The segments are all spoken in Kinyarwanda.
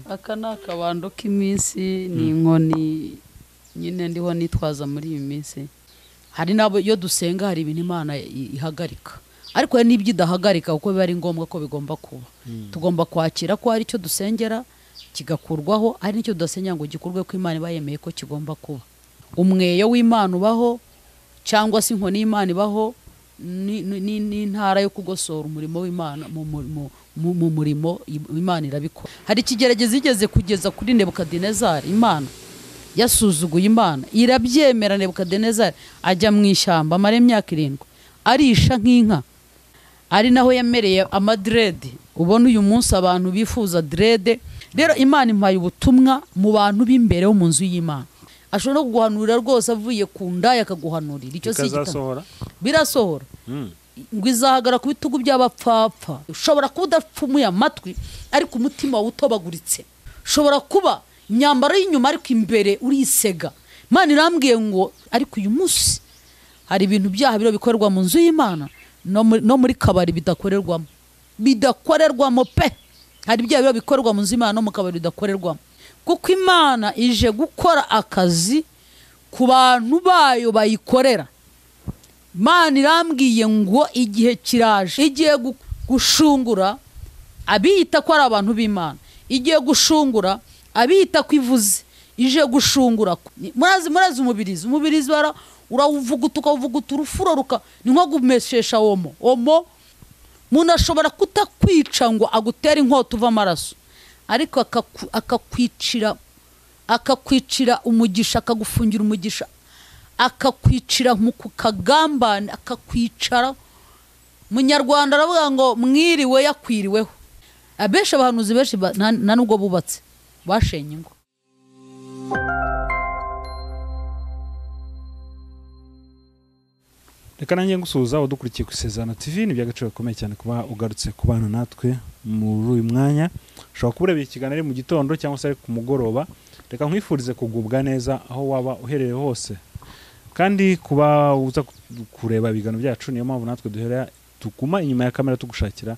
Aka ni akabando k'iminsi, ni inkoni nyine ndiho nitwaza muri iyi minsi. Hari n'abo iyo dusenga hari ibintu Imana ihagarika, ariko hari n'ibyo idahagarika kuko biba ari ngombwa ko bigomba kuba. Tugomba kwakira ko hari icyo dusengera kigakurwaho, hari n'icyo tudasengera ngo gikurwe ko Imana iba yemeye ko kigomba kuba. Umweyo w'Imana ubaho, cyangwa se inkoni y'Imana ibaho, n'intara yo kugosora umurimo w'Imana mu murimo Imana irabikora. Hari ikigeragezo igeze kugeza kuri Nebukadinezari, Imana yasuzuguye Imana irabyemera. Nebukadinezari ajya mu ishyamba amara imyaka 7 arisha nk'inka, ari naho yemereye amadrede. Ubona uyu munsi abantu bifuza drede. Rero Imana impaye ubutumwa mu bantu b'imbere bo mu nzu y'Imana. Ashobora no kuguhanurira rwose avuye ku ndaya akaguhanurira. Icyo si igitabo. Birasohora. Ngo izahagara ku bitugu by'abapfapfa. Ushobora kuba udapfumuye amatwi ariko umutima wawe utobaguritse. Ushobora kuba imyambaro y'inyuma ariko imbere urisega. Imana irambwiye ngo ariko uyu munsi hari ibintu byaha biro bikorerwa mu nzu y'Imana no muri kabari bidakorerwamo. Bidakorerwamo pe. Hari ibyaha biro bikorerwa mu nzu y'Imana no mu kabari bidakorerwamo. Kuko Imana ije gukora akazi ku bantu bayo bayikorera. Imana irambwiye ngo igihe kiraje, igiye gushungura abiyita ko ari abantu b'Imana, igiye gushungura abiyita ko ivuze, ije gushungura. Murazi umubirizi, umubirizi urawuvuguta ukawuvuguta urufuro ruka, ni nko gumeshesha omo. Omo umuntu ashobora kutakwica ngo agutere inkota uva amaraso, ariko akakwicira umugisha, akagufungira umugisha, akakwicira mu kagambane, akakwicara. Munyarwanda aravuga ngo mwiriwe yakwiriweho. Abenshi abahanuzi benshi nta nubwo bubatse, bashenye ingo. Reka nanjye ngusuhuza udukurikiye ku Isezerano TV. Ni iby'agaciro gakomeye cyane kuba ugarutse kubana natwe muri uyu mwanya. Ushobora kuba ureba ikiganiro mu gitondo cyangwa se ku mugoroba. Reka nkwifurize kugubwa neza aho waba uherereye hose, kandi kuba uza kureba ibiganiro byacu. Niyo mpamvu natwe duhera tuguma inyuma ya kamera tugushakira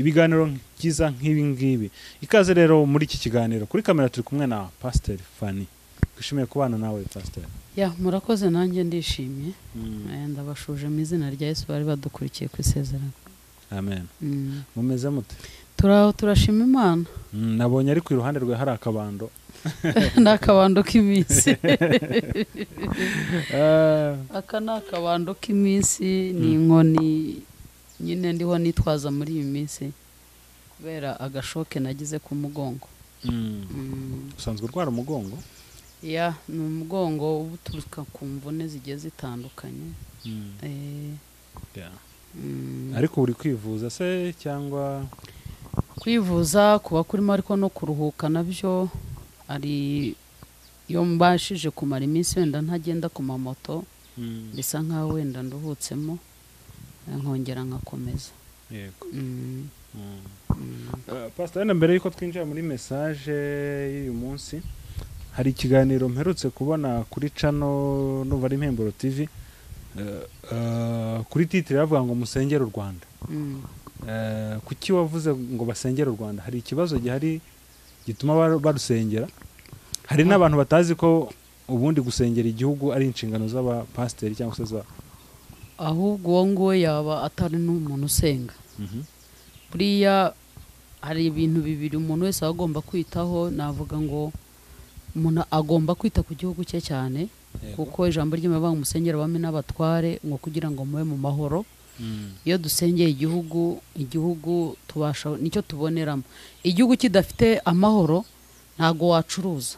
ibiganiro byiza nk'ibi ngibi. Ikaze rero muri iki kiganiro. Kuri kamera turi kumwe na Pastor Fanny. Twishimiye kubana nawe Pastor. Ya, murakoze, nanjye ndishimye. Ndabashuje mu izina rya Yesu bari badukurikiye ku Isezerano. Amen. Mumeze mute? Turashima Imana. Nabonye ariko iruhande rwe hari akabando. N'akabando k'iminsi. Aka ni akabando k'iminsi, ni inkoni nyine ndiho nitwaza muri iyi minsi kubera agashoke nagize ku mugongo. Usanzwe urwara umugongo? Ya, ni umugongo uturuka ku mvune zigiye zitandukanye. Ariko uri kwivuza se cyangwa? Kwivuza kuba kurimo, ariko no kuruhuka nabyo. Ari iyo mbashije kumara iminsi wenda ntagenda ku mamoto, bisa nkaho wenda nduhutsemo, nkongera nkakomeza. Yego. Pastor, mbere yuko twinjira muri message y'uyu munsi, hari ikiganiro mperutse kubona kuri channel Numva ari Impemburo TV, kuri titre yavuga ngo musengere u Rwanda. Kuki wavuze ngo basengere u Rwanda? Hari ikibazo gihari gituma barusengera? Hari n'abantu batazi ko ubundi gusengera igihugu ari inshingano z'abapasiteri cyangwa se za, ahubwo uwo nguwo yaba atari n'umuntu usenga. Buriya hari ibintu bibiri umuntu wese agomba kwitaho. Navuga ngo umuntu agomba kwita ku gihugu cye cyane, kuko ijambo ry'Imana musengera abami n'abatware ngo kugira ngo mube mu mahoro. Iyo dusengeye igihugu, igihugu tubasha nicyo tuboneramo. Igihugu kidafite amahoro ntago wacuruza,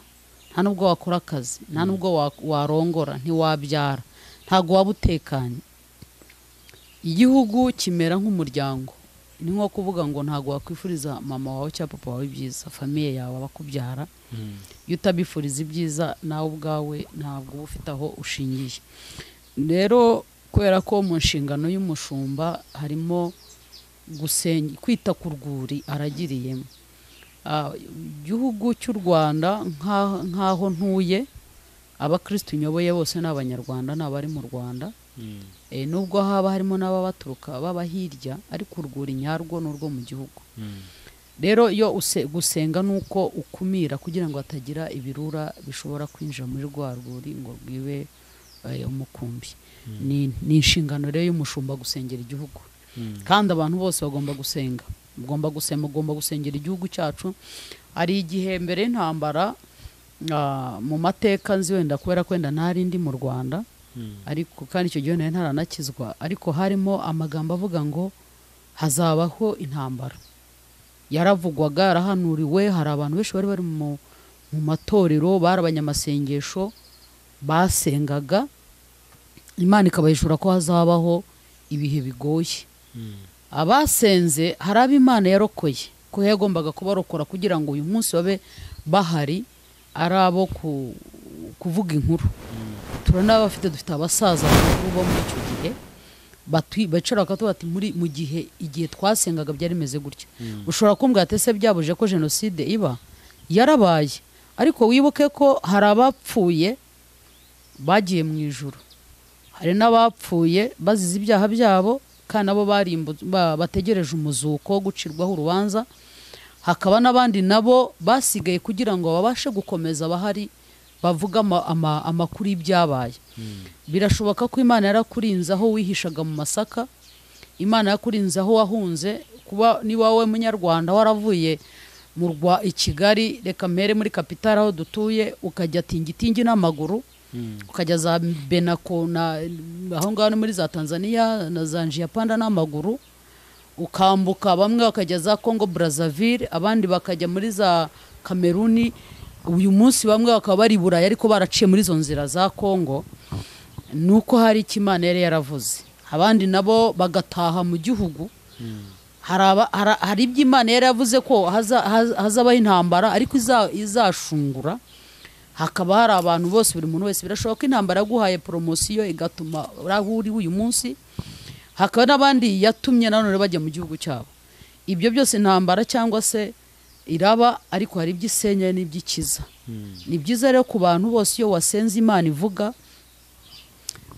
nta nubwo wakora akazi, nta nubwo warongora, ntiwabyara, ntago waba utekanye. Igihugu kimera nk'umuryango. Ni nko kuvuga ngo ntago wakwifuriza mama wawe cyangwa papa wawe ibyiza, famiye yawe abakubyara. Iyo utabifuriza ibyiza nawe ubwawe ntabwo uba ufite aho ushingiye. Rero kubera ko mu nshingano y'umushumba harimo gusenga, kwita ku rwuri aragiriyemo. Igihugu cy'u Rwanda nkaho ntuye, abakristo nyoboye bose n'abanyarwanda n'abari mu Rwanda. Nubwo haba harimo n'ababaturuka baba hirya, ariko urwuri nyarwo n'urwo mu gihugu. Rero iyo gusenga nuko ukumira kugira ngo hatagira ibirura bishobora kwinjira muri rwa rwuri ngo rwibe umukumbi. Ni inshingano rero y'umushumba gusengera igihugu. Kandi abantu bose bagomba gusenga, ugomba gusenga, ugomba gusengera igihugu cyacu. Hari igihe mbere y'intambara mu mateka nzi wenda kubera ko wenda ntari ndi mu Rwanda, ariko kandi icyo gihe nari ntaranakizwa, ariko harimo amagambo avuga ngo hazabaho intambara. Yaravugwaga, yarahanuriwe, hari abantu benshi bari bari mu matorero, bari abanyamasengesho basengaga, Imana ikabahishura ko hazabaho ibihe bigoye. Abasenze hari abo Imana yarokoye, ko yagombaga kubarokora kugira ngo uyu munsi babe bahari ari abo kuvuga inkuru. Turanabafite, dufite abasaza bakuru bo muri icyo gihe bicara bakatubwira bati muri mu gihe igihe twasengaga byari bimeze gutya. Ushobora kumbwira ati ese byabuje ko jenoside iba? Yarabaye, ariko wibuke ko hari abapfuye bagiye mu ijuru, hari n'abapfuye bazize ibyaha byabo kandi nabo bategereje umuzuko wo gucirwaho urubanza, hakaba n'abandi nabo basigaye kugira ngo babashe gukomeza bahari bavuga amakuru y'ibyabaye. Birashoboka ko Imana yarakurinze aho wihishaga mu masaka, Imana yakurinze aho wahunze, kuba niba wowe munyarwanda waravuye mu rwa i Kigali, reka mpere muri kapitale aho dutuye, ukajya Tingitingi n'amaguru, ukajya za Benako na aho ngaho muri za Tanzania na za Njiyapanda n'amaguru, ukambuka bamwe bakajya za Congo Brazzaville, abandi bakajya muri za Kameruni, uyu munsi bamwe bakaba bari Burayi ariko baraciye muri izo nzira za Congo, nuko hari icyo Imana yari yaravuze. Abandi nabo bagataha mu gihugu. Hari ibyo Imana yari yavuze ko hazabaho intambara ariko izashungura, hakaba hari abantu bose, buri muntu wese. Birashoboka ko intambara yaguhaye promosiyo igatuma aho uri uyu munsi, hakaba n'abandi yatumye nanone bajya mu gihugu cyabo. Ibyo byose intambara cyangwa se iraba, ariko hari iby'isenya n'iby'ikiza. Ni byiza rero ku bantu bose iyo wasenze Imana ivuga,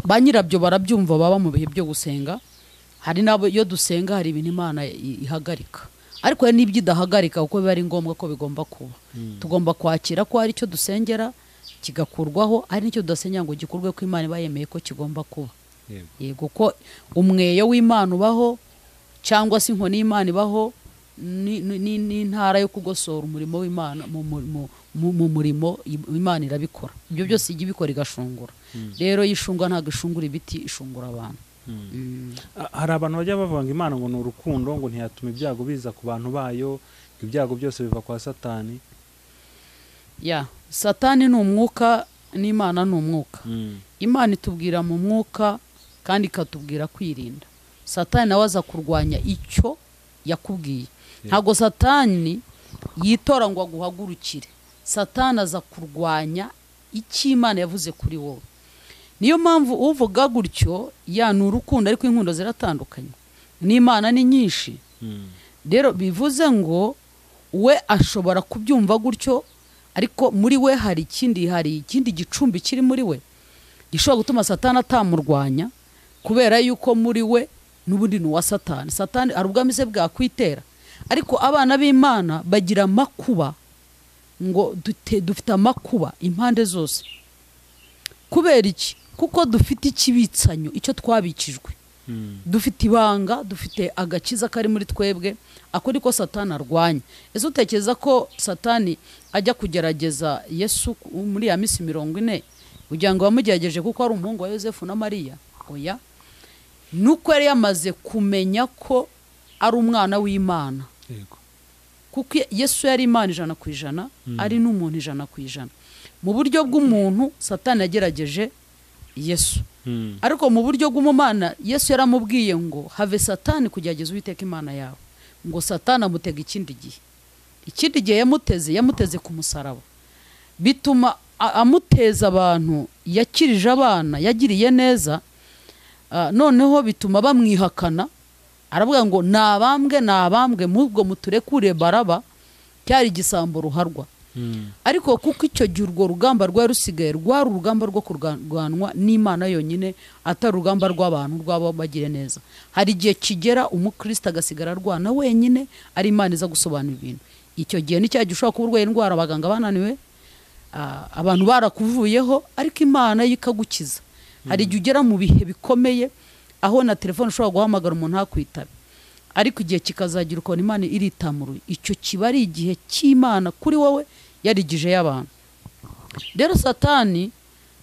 ba nyirabyo barabyumva, baba mu bihe byo gusenga. Hari nabo iyo dusenga hari ibintu Imana ihagarika, ariko hari n'ibyo idahagarika kuko biba ari ngombwa ko bigomba kuba. Tugomba kwakira ko hari icyo dusengera kigakurwaho, hari n'icyo tudasengera ngo gikurwe ko Imana iba yemeye ko kigomba kuba. Yego, ko umweyo w'Imana ubaho cyangwa se inkoni y'Imana ibaho, n'intara yo kugosora umurimo w'Imana mu murimo Imana irabikora. Ibyo byose ijya ibikora igashungura. Rero yishunga ntabwo ishungura ibiti, ishungura abantu. Hari abantu bajya bavuga ngo Imana ngo ni urukundo, ngo ntiyatuma ibyago biza ku bantu bayo, ngo ibyago byose biva kwa Satani. Ya, Satani ni umwuka n'Imana ni umwuka. Imana itubwira mu mwuka kandi ikatubwira kwirinda. Satani nawe aza kurwanya icyo yakubwiye. Ntabwo Satani yitora ngo aguhagurukire. Satani aza kurwanya icyo Imana yavuze kuri wowe. Niyo mpamvu uvuga gutyo ya ni urukundo, ariko inkundo ziratandukanye, n'Imana ni nyinshi. Rero bivuze ngo we ashobora kubyumva gutyo, ariko muri we hari ikindi gicumbi kiri muri we gishobora gutuma Satani atamurwanya, kubera yuko muri we n'ubundi ni uwa Satani. Satani hari ubwami se bwakwitera, ariko abana b'Imana bagira amakuba, ngo dufite amakuba impande zose. Kubera iki? Kuko dufite ikibitsanyo, icyo twabikijwe. Dufite ibanga, dufite agakiza kari muri twebwe, ako niko Satani arwanya. Ese utekereza ko Satani ajya kugerageza Yesu muri ya minsi 40 kugira ngo bamugerageje kuko ari umuhungu wa Yosefu na Mariya? Oya, nuko yari yamaze kumenya ko ari umwana w'Imana. Kuko Yesu yari Imana 100%, ari n'umuntu 100%. Mu buryo bw'umuntu Satani yagerageje Yesu, ariko mu buryo bw'umumana Yesu yaramubwiye ngo have Satani kugerageza Uwiteka Imana yawe, ngo Satani amutega ikindi gihe. Ikindi gihe yamuteze ku musaraba, bituma amuteza abantu yakirije abana yagiriye neza, noneho bituma bamwihakana. Aravuga ngo nabambwe nabambwe, mubwo muturekure Baraba, cyari igisambo ruharwa. Ariko kuko icyo gihe urwo rugamba rwari rusigaye rwari urugamba rwo kurwanwa n'Imana yonyine, atari urugamba rw'abantu rw'abo bagire neza. Hari igihe kigera umukristo agasigara arwana wenyine, ari Imana iza gusobanura ibintu. Icyo gihe ni cya gihe ushobora kuba urwaye indwara abaganga bananiwe, abantu barakuvuyeho, ariko Imana yo ikagukiza. Hari igihe ugera mu bihe bikomeye aho na telefone ushobora guhamagara umuntu ntakwitabe, ariko igihe kikazagira ukabona Imana iritamuruye. Icyo kiba ari igihe cy'Imana kuri wowe yarigije y'abantu. Rero Satani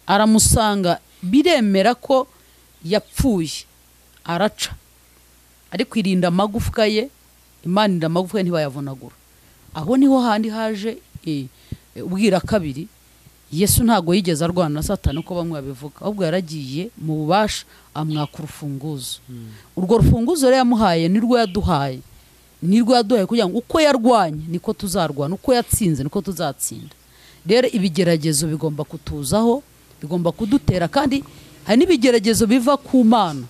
aramusanga, biremera ko yapfuye araca, ariko irinda amagufwa ye, Imana irinda amagufwa ye ntibayavunagura. Aho niho handi haje ubwira kabiri. Yesu ntago yigeze arwana na Satani uko bamwe babivuga, ahubwo yaragiye mu bubasha amwaka urufunguzo. Urwo rufunguzo rero yamuhaye nirwo yaduhaye, nirwo yaduhaye kugira ngo uko yarwanye niko tuzarwana, uko yatsinze niko tuzatsinda. Rero ibigeragezo bigomba kutuzaho, bigomba kudutera, kandi hari n'ibigeragezo biva ku Mana.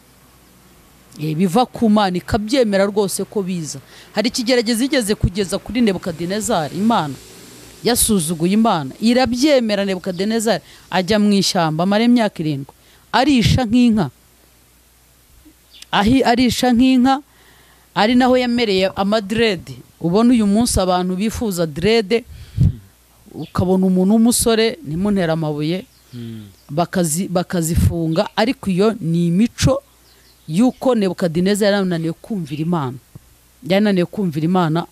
Biva ku Mana ikabyemera rwose ko biza. Hari ikigeragezo igeze kugeza kuri Nebukadinezari, Imana yasuzuguye Imana irabyemera. Nebukadinezari ajya mu ishyamba amara imyaka 7 arisha nk'inka, arisha nk'inka, ari naho yamereye amadrede. Ubona uyu munsi abantu bifuza drede, ukabona umuntu w'umusore ntimuntera amabuye, bakazifunga, ariko iyo ni imico yuko Nebukadinezari yarananiwe kumvira Imana. Yarananiwe kumvira Imana,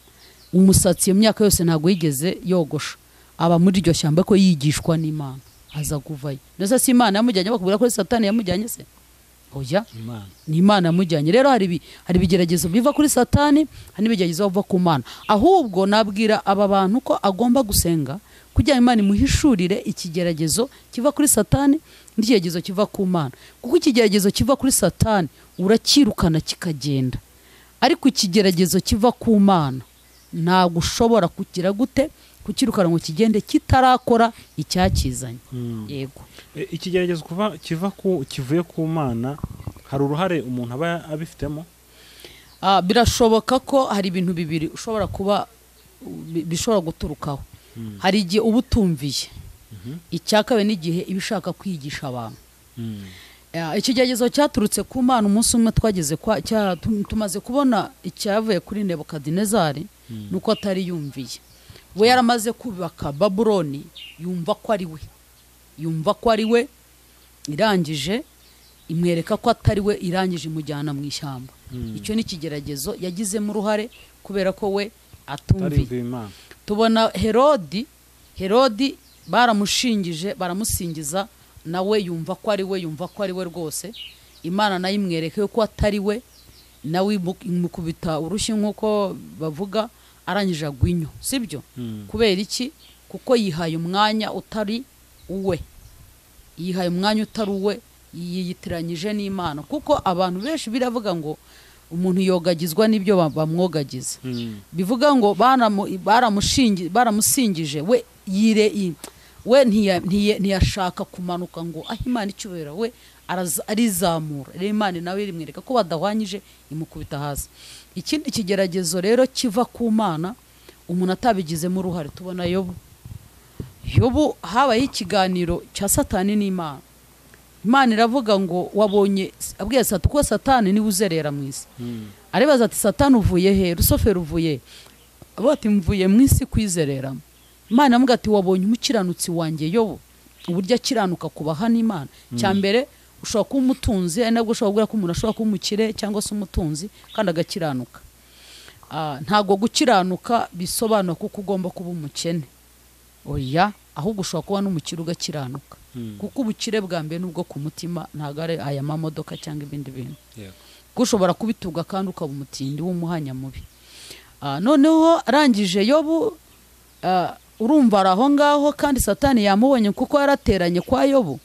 umusatsi iyo myaka yose ntabwo yigeze yogosha, aba muri iryo shyamba ko yigishwa n'Imana, aza kuvayo. Ndetse si Imana yamujyanye, bakubwira ko Satani yamujyanye se? Oya, ni Imana yamujyanye. Rero hari ibigeragezo biva kuri Satani, hari n'ibigeragezo biva ku Mana. Ahubwo nabwira aba bantu ko agomba gusenga kugira Imana imuhishurire ikigeragezo kiva kuri Satani n'ikigeragezo kiva ku Mana. Kuko ikigeragezo kiva kuri Satani urakirukana kikagenda, ariko ikigeragezo kiva ku Mana ntabwo ushobora kugira gute kukirukana ngo kigende kitarakora icyakizanye. Yego. Ikigeragezo kuva kiva ku kivuye ku Mana hari uruhare umuntu aba abifitemo? Birashoboka ko hari ibintu bibiri ushobora kuba bishobora guturukaho. Hari igihe uba utumviye, icyakabe n'igihe iba ishaka kwigisha abantu. Ikigeragezo cyaturutse ku Mana, umunsi umwe twageze kwa tumaze kubona icyavuye kuri Nebukadinezari, nuko atari yumviye. We yaramaze kubaka Babuloni, yumva ko ari we, yumva ko ari we, irangije imwereka ko atari we, irangije imujyana mu ishyamba. Icyo ni ikigeragezo yagizemo uruhare kubera ko we atumviye. Tubona Herodi baramushingije, baramusingiza, nawe yumva ko ari we, yumva ko ari we rwose. Imana nayo imwereka ko atari we, nawe imukubita urushyi nkuko bavuga, arangije agwa inyo, sibyo? Kubera iki? Kuko yihaye umwanya utari uwe, yihaye umwanya utari uwe, yiyitiranyije n'Imana. Kuko abantu benshi biravuga ngo umuntu yogagizwa n'ibyo bamwogagiza. Bivuga ngo baramusingije we, yire we ntiyashaka kumanuka ngo aho Imana icyubahiro, we arizamura. Rero Imana nawe irimwereka ko badahwanyije, imukubita hasi. Ikindi kigeragezo rero kiva ku Mana umuntu atabigizemo uruhare, tubona Yobu. Yobu habaye ikiganiro cya Satani n'Imana. Imana iravuga ngo wabonye, abwiye Satani ko Satani niwe uzerera mu isi. Aribaza ati Satani uvuye he? Rusoferi uvuye? Abo ati mvuye mu isi kwizereramo. Imana amuga ati wabonye umukiranutsi wanjye Yobu, uburyo akiranuka kubaha n'Imana. Cya mbere ushobora kuba umutunzi, ari nabwo ushobora kuvuga ko umuntu ashobora kuba umukire cyangwa se umutunzi kandi agakiranuka. Ntago gukiranuka bisobanura kuko ugomba kuba umukene. Oya, ahubwo ushobora kuba n'umukire ugakiranuka. Kuko ubukire bwa mbere nubwo ku mutima, ntago ari aya mamodoka cyangwa ibindi bintu. Kuko ushobora kubituga kandi ukaba umutindi w'umuhanya mubi. Noneho arangije Yobu, urumva ari aho ngaho, kandi Satani yamubonye kuko yarateranye kwa Yobu.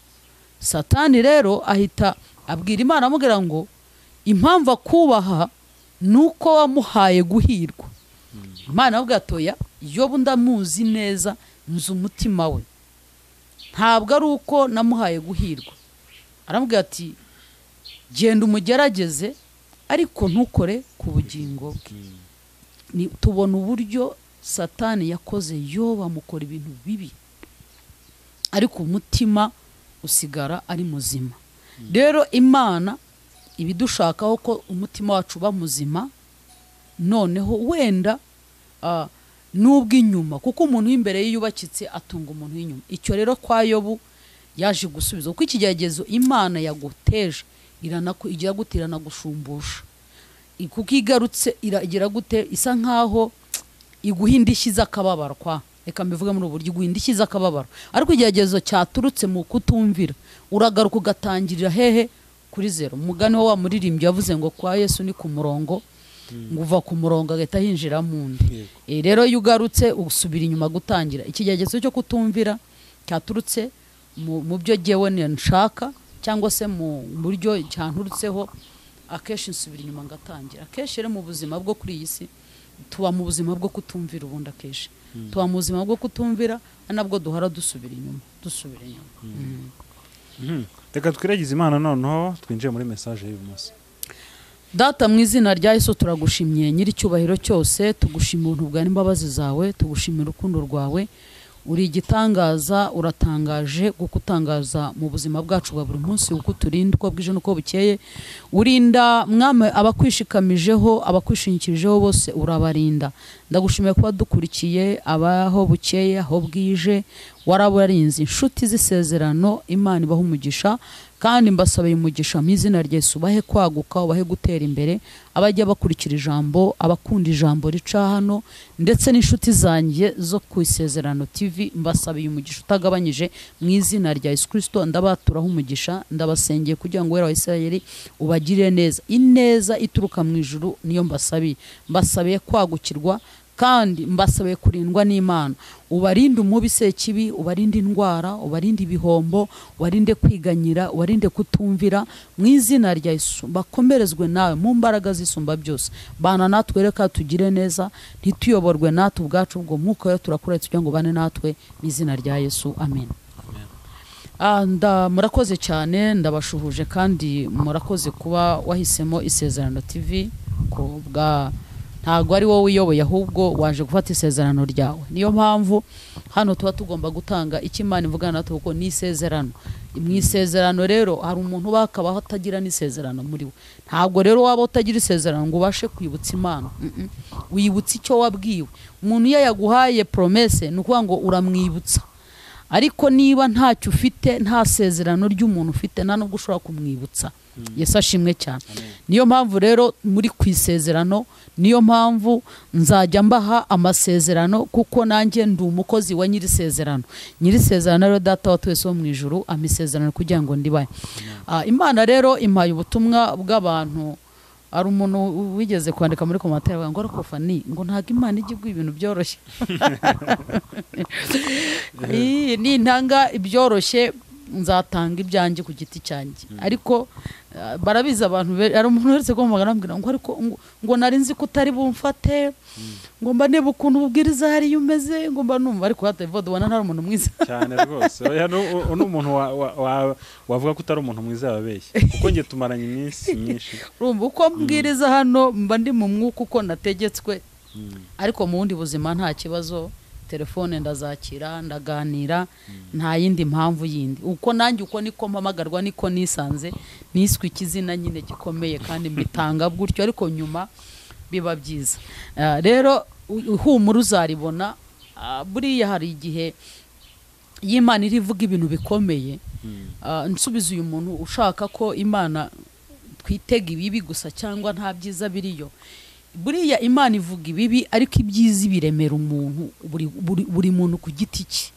Satani rero ahita abwira Imana amubwira ngo impamvu akubaha nuko wamuhaye guhirwa. Imana avuga atoya, Yobu ndamuzi neza, nzi umutima we, ntabwo ari uko namuhaye guhirwa. Aramubwira ati genda umugerageze ariko ntukore ku bugingo bwe. Tubona uburyo Satani yakoze Yobu amukora ibintu bibi, ariko umutima usigara ari muzima. Rero Imana ibidushakaho ko umutima wacu uba muzima, noneho wenda nubwo inyuma, kuko umuntu w'imbere yiyubakitse atunga umuntu w'inyuma. Icyo rero kwa Yobu yaje gusubiza, kuko ikigeragezo Imana yaguteje igira gute? Iranagushumbusha. Kuko igarutse iragira gute? Isa nkaho iguha indishyi z'akababaro kwa, reka mbivuge muri ubu buryo, iguha indishyi z'akababaro. Ariko igeragezo cyaturutse mu kutumvira, uragaruka ugatangirira hehe? Kuri zero. Umugani wa muririmbyi yavuze ngo kwa Yesu ni ku murongo, ngo uva ku murongo agahita hinjira mu ndi. Rero iyo ugarutse usubira inyuma gutangira. Ikigeragezo cyo kutumvira cyaturutse mu byo jyewe nshaka cyangwa se mu buryo cyanturutseho, akenshi nsubira inyuma ngatangira. Akenshi rero mu buzima bwo kuri iyi si tuba mu buzima bwo kutumvira, ubundi akenshi tuba mu buzima bwo kutumvira, ari nabwo duhora dusubira inyuma, dusubira inyuma. Reka twiragize Imana noneho twinjiye muri message y'uyu munsi. Data, mu izina rya Yesu turagushimye nyiricyubahiro cyose, tugushimira ubuntu bwawe n'imbabazi zawe, tugushimira urukundo rwawe. Uri igitangaza, uratangaje kuko utangaza mu buzima bwacu bwa buri munsi, uko uturinda uko bwije n'uko bukeye. Urinda Mwami abakwishikamijeho, abakwishingikirijeho bose urabarinda. Ndagushimiye kuba dukurikiye abaho bukeye aho bwije, warabarinze. Inshuti z'isezerano, Imana ibahe umugisha, kandi mbasabiye umugisha mu izina rya Yesu, ubahe kwaguka, ubahe gutera imbere. Abajya bakurikira ijambo, abakunda ijambo rica hano, ndetse n'inshuti zanjye zo ku Isezerano TV, mbasabiye umugisha utagabanyije mu izina rya Yesu Kristo. Ndabaturaho umugisha, ndabasengeye kugira ngo Uwera wa Isirayeli ubagirire neza. Ineza ituruka mu ijuru niyo mbasabiye. Mbasabiye kwagukirwa, kandi mbasabiye kurindwa n'Imana. Ubarinde umubi sekibi, ubarinde indwara, ubarinde ibihombo, ubarinde kwiganyira, ubarinde kutumvira mu izina rya Yesu. Bakomerezwe nawe mu mbaraga zisumba byose. Bana natwe, reka tugire neza, ntituyoborwe natwe ubwacu, ubwo mwuka we turakuretse kugira ngo bane natwe mu izina rya Yesu, amen. Murakoze cyane, ndabashuhuje kandi murakoze kuba wahisemo Isezerano TV. Kubwa ntabwo ari wowe uyoboye, ahubwo waje gufata isezerano ryawe. Niyo mpamvu hano tuba tugomba gutanga icyo Imana ivugana natwe, kuko ni isezerano. Mu isezerano rero hari umuntu uba akabaho atagira n'isezerano muri we. Ntabwo rero waba utagira isezerano ngo ubashe kwibutsa Imana. Wibutsa icyo wabwiwe. Umuntu iyo yaguhaye promesse ni ukuvuga ngo uramwibutsa, ariko niba ntacyo ufite, nta sezerano ry'umuntu ufite, nta nubwo ushobora kumwibutsa. Yesu ashimwe cyane. Niyo mpamvu rero muri ku isezerano, niyo mpamvu nzajya mbaha amasezerano, kuko nanjye ndi umukozi wa nyiri isezerano. Nyiri isezerano rero Data wa twese wo mu ijuru ampa isezerano kugira ngo ndibahe. Imana rero impaye ubutumwa bw'abantu. Hari umuntu wigeze kwandika muri commentaire ngo ariko Fanny ngo ntabwo Imana ijya iguha ibintu byoroshye. Nintanga ibyoroshye nzatanga ibyanjye ku giti cyanjye. Ariko barabizi abantu, hari umuntu weretse ko magana ambwira ngo ariko ngo nari nzi ko utari bumfate, ngo mba ndeba ukuntu ubwiriza hariya umeze, ngo mba numva. Ariko hata ubona ntari umuntu mwiza cyane rwose. Oya, ni umuntu wavuga ko utari umuntu mwiza yababeshye, kuko njye tumaranye iminsi myinshi. Urumva uko mbwiriza hano mba ndi mu mwuka uko nategetswe, ariko mu bundi buzima nta kibazo. Telefone ndazakira, ndaganira, nta yindi mpamvu yindi. Uko nanjye uko niko mpamagarwa, niko nisanze niswe ikizina nyine gikomeye, kandi mbitanga gutyo, ariko nyuma biba byiza. Rero ihumura uzaribona. Buriya hari igihe y'Imana irivuga ibintu bikomeye. Nsubiza uyu muntu ushaka ko Imana twitega ibibi gusa cyangwa nta byiza biriyo. Buriya Imana ivuga ibibi, ariko ibyiza biremera umuntu, buri muntu ku giti cye.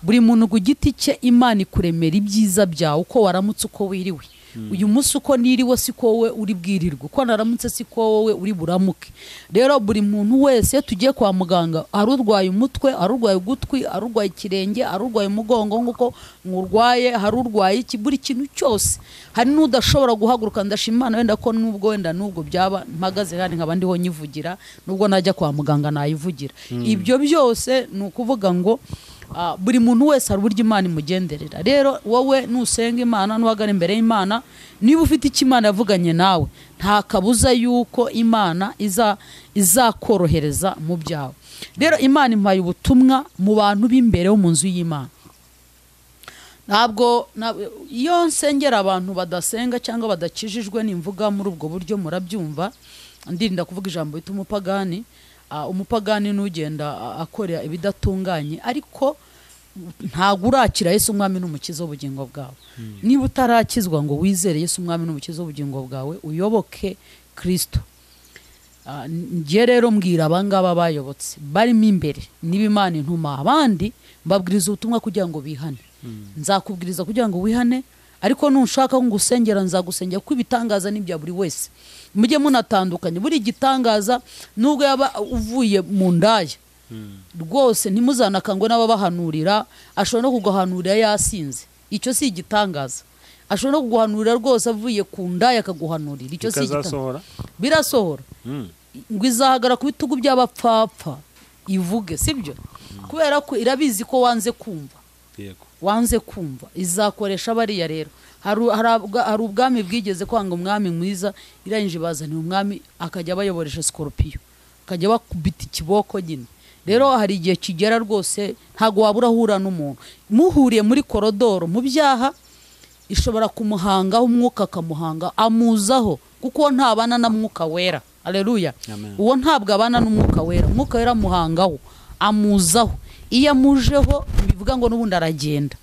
Buri muntu ku giti cye Imana ikuremera ibyiza byawe, uko waramutse, uko wiriwe. Uyu munsi uko niriwe siko wowe uri bwirirwe, uko naramutse siko wowe uri buramuke. Rero buri muntu wese iyo tugiye kwa muganga, hari urwaye umutwe, hari urwaye ugutwi, hari urwaye ikirenge, hari urwaye umugongo nk'uko nkurwaye, hari urwaye iki, buri kintu cyose. Hari n'udashobora guhaguruka. Ndashima Imana wenda ko nubwo wenda nubwo byaba mpagaze kandi nkaba ndiho nyivugira, nubwo najya kwa muganga nayivugira. Ibyo byose ni ukuvuga ngo Buri muntu wese hari uburyo Imana imugenderera. Rero wowe nusenga Imana, nuhagara imbere y'Imana, niba ufite icyo Imana yavuganye nawe, nta kabuza yuko Imana izakorohereza mu byawe. Rero Imana impaye ubutumwa mu bantu b'imbere bo mu nzu y'Imana. Ntabwo iyo nsengera abantu badasenga cyangwa badakijijwe nimvuga muri ubwo buryo murabyumva, ndirinda kuvuga ijambo bita umupagani. Umupagani n'ugenda akora ibidatunganye, ariko ntabwo urakira Yesu umwami n'umukiza w'ubugingo bwawe. Niba utarakizwa ngo wizere Yesu umwami n'umukiza w'ubugingo bwawe, uyoboke Kristo. Njye rero mbwira abangaba bayobotse barimo imbere, niba Imana intuma abandi mbabwiriza ubutumwa kugira ngo bihane. Nzakubwiriza kugira ngo wihane, ariko nunshaka ngo ngusengera nzagusengera, kuko ibitangaza ni ibya buri wese. Mujye munatandukanye, buri gitangaza nubwo yaba uvuye mu ndaya rwose ntimuzanakangwe n'ababahanurira. Ashobora no kuguhanurira yasinze, icyo si igitangaza. Ashobora no kuguhanurira rwose avuye ku ndaya akaguhanurira, icyo si igitangaza. Birasohora. Ngo izahagara ku bitugu by'abapfapfa ivuge, sibyo? Kubera ko irabizi ko wanze kumva. Yego. Wanze kumva, izakoresha bariya. Rero hari ubwami bwigeze kwanga umwami mwiza, irangije bazaniye umwami akajya bayoboresha scorpion, akajya bakubita ikiboko nyine. Rero hari igihe kigera rwose ntago wabura ahura n'umuntu muhuriye muri korodoro mu byaha, ishobora kumuhangaho umwuka akamuhanga amuzaho, kuko ntabana na mwuka wera. Haleluya. Uwo ntabwo abana n'umwuka wera, umwuka wera amuhangaho amuzaho. Iyo amujeho bivuga ngo n'ubundi aragenda.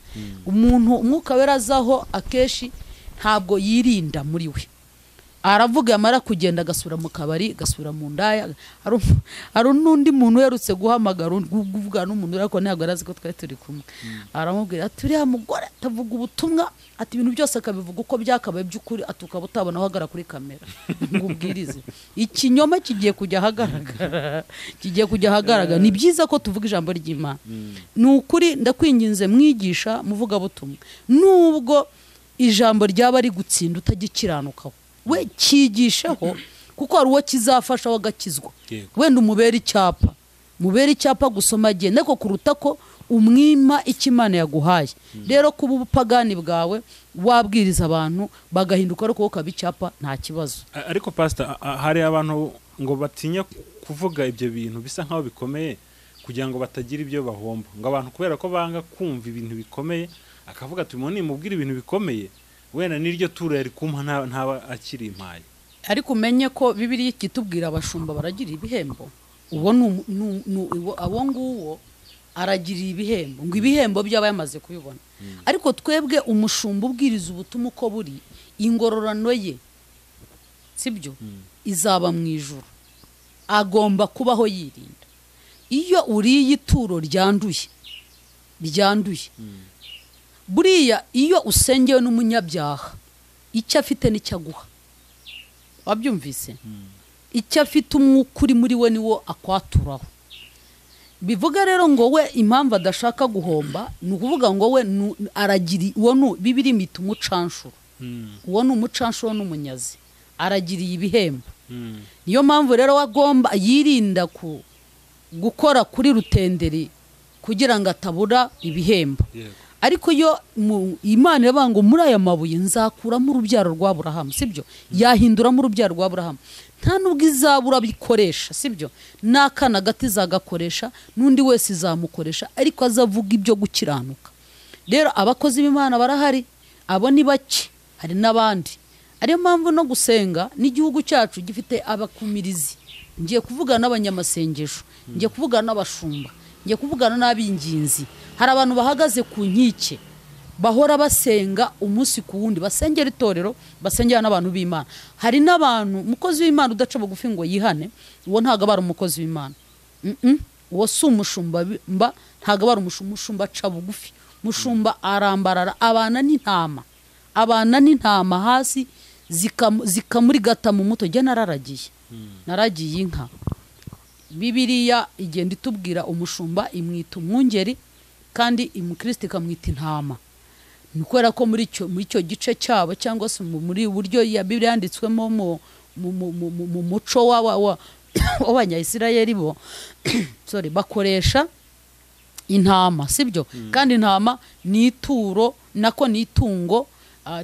Umuntu umwuka wera azaho akeshi ntabwo yirinda muri we, aravuga yamara kugenda agasubira mu kabari, agasubira mu ndaya. Hari n'undi muntu uherutse guhamagara kuvuga n'umuntu ariko ntabwo arazi ko twari turi kumwe, aramubwira ati uriya mugore atavuga ubutumwa, ati ibintu byose akabivuga uko byakabaye by'ukuri, ati ukaba utabona aho ahagarara kuri kamera ngo ubwirize. Ikinyoma kigiye kujya ahagaragara, kigiye kujya ahagaragara. Ni byiza ko tuvuga ijambo ry'Imana. Ni ukuri ndakwinginze mwigisha muvugabutumwa, nubwo ijambo ryaba ari gutsinda utagikiranukaho, we cyigisheho, kuko hari uwo kizafasha wagakizwa. Wenda umubere icyapa, mubere icyapa gusoma agenda, ariko kuruta ko umwima icyo Imana yaguhaye. Rero kuba ubupagani bwawe wabwiriza abantu bagahinduka ariko ukaba icyapa nta kibazo. Ariko pastor, hari abantu ngo batinya kuvuga ibyo bintu bisa nkaho bikomeye kugira ngo batagira ibyo bahomba, ngo abantu kubera ko banga kumva ibintu bikomeye akavuga ati umuntu nimubwira ibintu bikomeye wenda niryo turo yari kumpa ntaba akiri impaye. Ariko umenye ko Bibiliya ikitubwira abashumba baragira ibihembo. Uwo abo nguwo aragira ibihembo, ngo ibihembo byaba yamaze kubibona. Ariko twebwe umushumba ubwiriza ubutumwa uko buri, ingororano ye sibyo izaba mu ijuru. Agomba kubaho yirinda. Iyo uriye ituro ryanduye buriya iyo usengewe n'umunyabyaha icyo afite nicyo aguha. Wabyumvise? Icyo afite umwuka uri muri we niwo akwaturaho. Bivuga rero ngo we impamvu adashaka guhomba ni ukuvuga ngo we aragira uwo nu Bibiri imita umucanshuro. Uwo ni umucanshuro n'umunyazi, aragiriye ibihembo. Niyo mpamvu rero wagomba yirinda ku gukora kuri rutenderi kugira ngo atabura ibihembo. Ariko yo Imana iravuga ngo muri aya mabuye nzakuramo urubyaro rwa Aburahamu, sibyo? Yahinduramo urubyaro rwa Aburahamu. Nta nubwo izabura bikoresha, sibyo? N'akana gato izagakoresha, n'undi wese izamukoresha, ariko azavuga ibyo gukiranuka. Rero abakozi b'Imana barahari, abo ni bake, hari n'abandi. Ariyo mpamvu no gusenga n'igihugu cyacu gifite abakumirizi. Ngiye kuvugana n'abanyamasengesho, ngiye kuvugana n'abashumba, ngiye kuvugana n'abinginzi. Hari abantu bahagaze ku nkike bahora basenga umunsi ku wundi, basengera itorero, basengera n'abantu b'Imana. Hari n'abantu umukozi w'Imana udaca bugufi ngo yihane, uwo ntago aba ari umukozi w'Imana. Uwo si umushumba, mba ntago aba ari umushumba, aca bugufi. Mushumba arambarara, abana n'intama, abana n'intama hasi zikamurigata mu muto. Jye nararagiye, naragiye inka. Bibiliya igenda itubwira umushumba imwita umwungeri, kandi umukristo ikamwita intama. Ni kubera ko muri icyo gice cyabo cyangwa se muri buryo ya Bibiliya yanditswemo mu muco w'Abanyayisirayeli bo sorry, bakoresha Intama, sibyo? Kandi intama ni ituro, nako ni itungo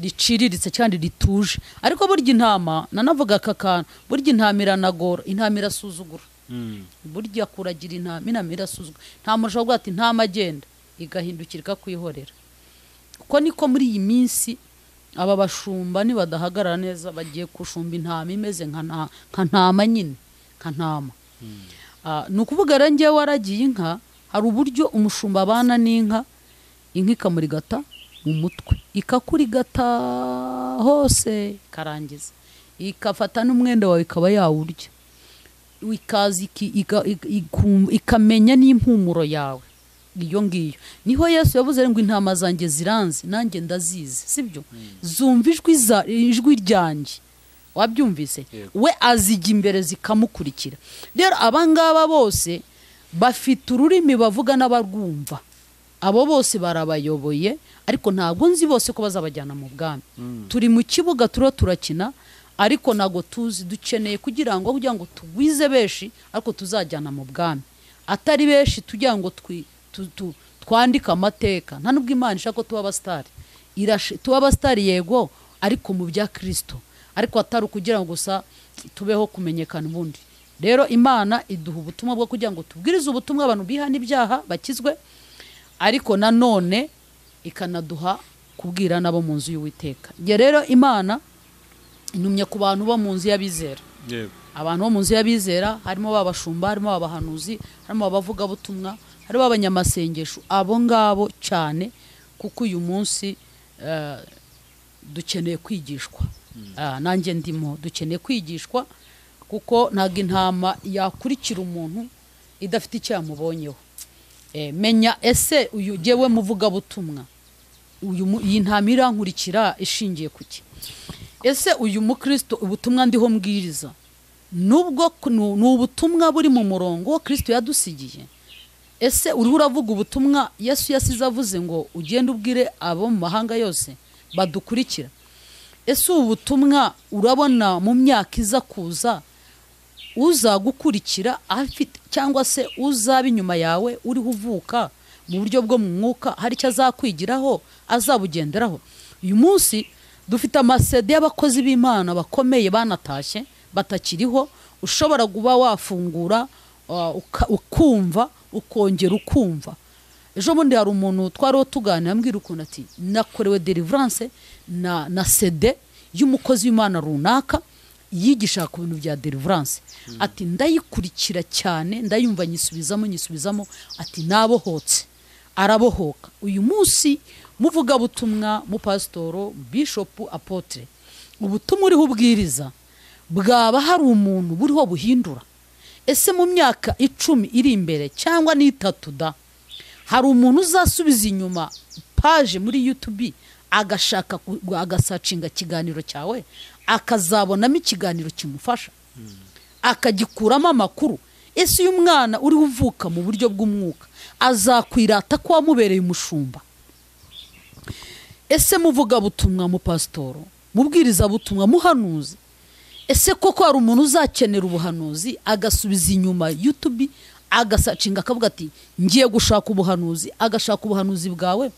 riciriritse kandi rituje. Ariko burya intama, nanavuga aka kantu, burya intama iranagora, intama irasuzugura. Burya kuragira intama, intama irasuzugura. Nta muntu ushobora kuvuga ati intama agenda, igahindukira ikakwihorera. Kuko niko muri iyi minsi aba bashumba nibadahagarara neza bagiye gushumba intama imeze nka ntama nyine, nka ntama. Ni ukuvuga rero njyewe waragiye inka, hari uburyo umushumba abana n'inka, inka ikamurigata mu mutwe, ikakurigata hose ikarangiza, ikafata n'umwenda wawe ikaba yawurya, ikaza ikamenya n'impumuro yawe. Iyo ngiyo niho Yesu yavuze ngo intama zanjye ziranze nanjye ndazizi, sibyo? Zumva ijwi ryanjye. Wabyumvise? We azijya imbere zikamukurikira. Rero abangaba bose bafite ururimi bavuga n'abarwumva, abo bose barabayoboye, ariko ntabwo nzi bose ko bazabajyana mu bwami. Turi mu kibuga turiho turakina, ariko ntabwo tuzi, dukeneye kugira ngo tugwize benshi, ariko tuzajyana mu bwami. Atari benshi tugira ngo twandike amateka. Nta nubwo Imana ishaka ko tuba abasitari, tuba abasitari yego, ariko mu bya Kristo, ariko atari ukugira ngo gusa tubeho kumenyekana ubundi. Rero Imana iduha ubutumwa bwo kugira ngo tubwirize ubutumwa abantu bihana ibyaha bakizwe, ariko nanone ikanaduha kubwira nabo mu nzu y'Uwiteka. Nge rero Imana intumye ku bantu bo mu nzu y'abizera. Abantu bo mu nzu y'abizera harimo babashumba, harimo abahanuzi, harimo abavugabutumwa, harimo abanyamasengesho, abo ngabo cyane, kuko uyu munsi dukeneye kwigishwa. Nanjye ndimo, dukeneye kwigishwa, kuko ntabwo intama yakurikira umuntu idafite icyo yamubonyeho. Menya ese uyu jyewe muvugabutumwa, iyi ntama irankurikira ishingiye kuki? Ese uyu mukristo ubutumwa ndiho mbwiriza nubwo ni ubutumwa buri mu murongo wo Kristo yadusigiye? Ese uriho uravuga ubutumwa Yesu yasize avuze ngo ugende ubwire abo mu mahanga yose badukurikira? Ese ubu butumwa urabona mu myaka iza kuza uzagukurikira afite, cyangwa se uzaba inyuma yawe uriho uvuka mu buryo bwo mu mwuka hari icyo azakwigiraho, azabugenderaho? Uyu munsi dufite amasede y'abakozi b'Imana bakomeye banatashye batakiriho, ushobora kuba wafungura ukumva, ukongera ukumva. Ejo bundi hari umuntu twariho tuganira ambwira ukuntu ati nakorewe deliverance na CD y'umukozi w'Imana runaka yigisha ku bintu bya deliverance. Ati ndayikurikira cyane, ndayumva nyisubizamo, ati nabohotse. Arabohoka. Uyu munsi muvuga butumwa, mu pasitoro, bishop, apotre, ubutumwa uriho ubwiriza bwaba hari umuntu buriho buhindura? Ese mu myaka 10 iri imbere cyangwa n'itatu da, hari umuntu uzasubiza inyuma page muri YouTube agashaka agasacinga ikiganiro cyawe, akazabonamo ikiganiro kimufasha, akagikuramo amakuru? Ese uyu mwana uri uvuka mu buryo bw'umwuka azakwirata ko wamubereye umushumba? Ese muvuga butumwa, mu pasitoro, mubwiriza butumwa, muhanuzi, ese koko hari umuntu uzakenera ubuhanuzi agasubiza inyuma YouTube agasacinga akavuga ati ngiye gushaka ubuhanuzi, agashaka ubuhanuzi bwawe,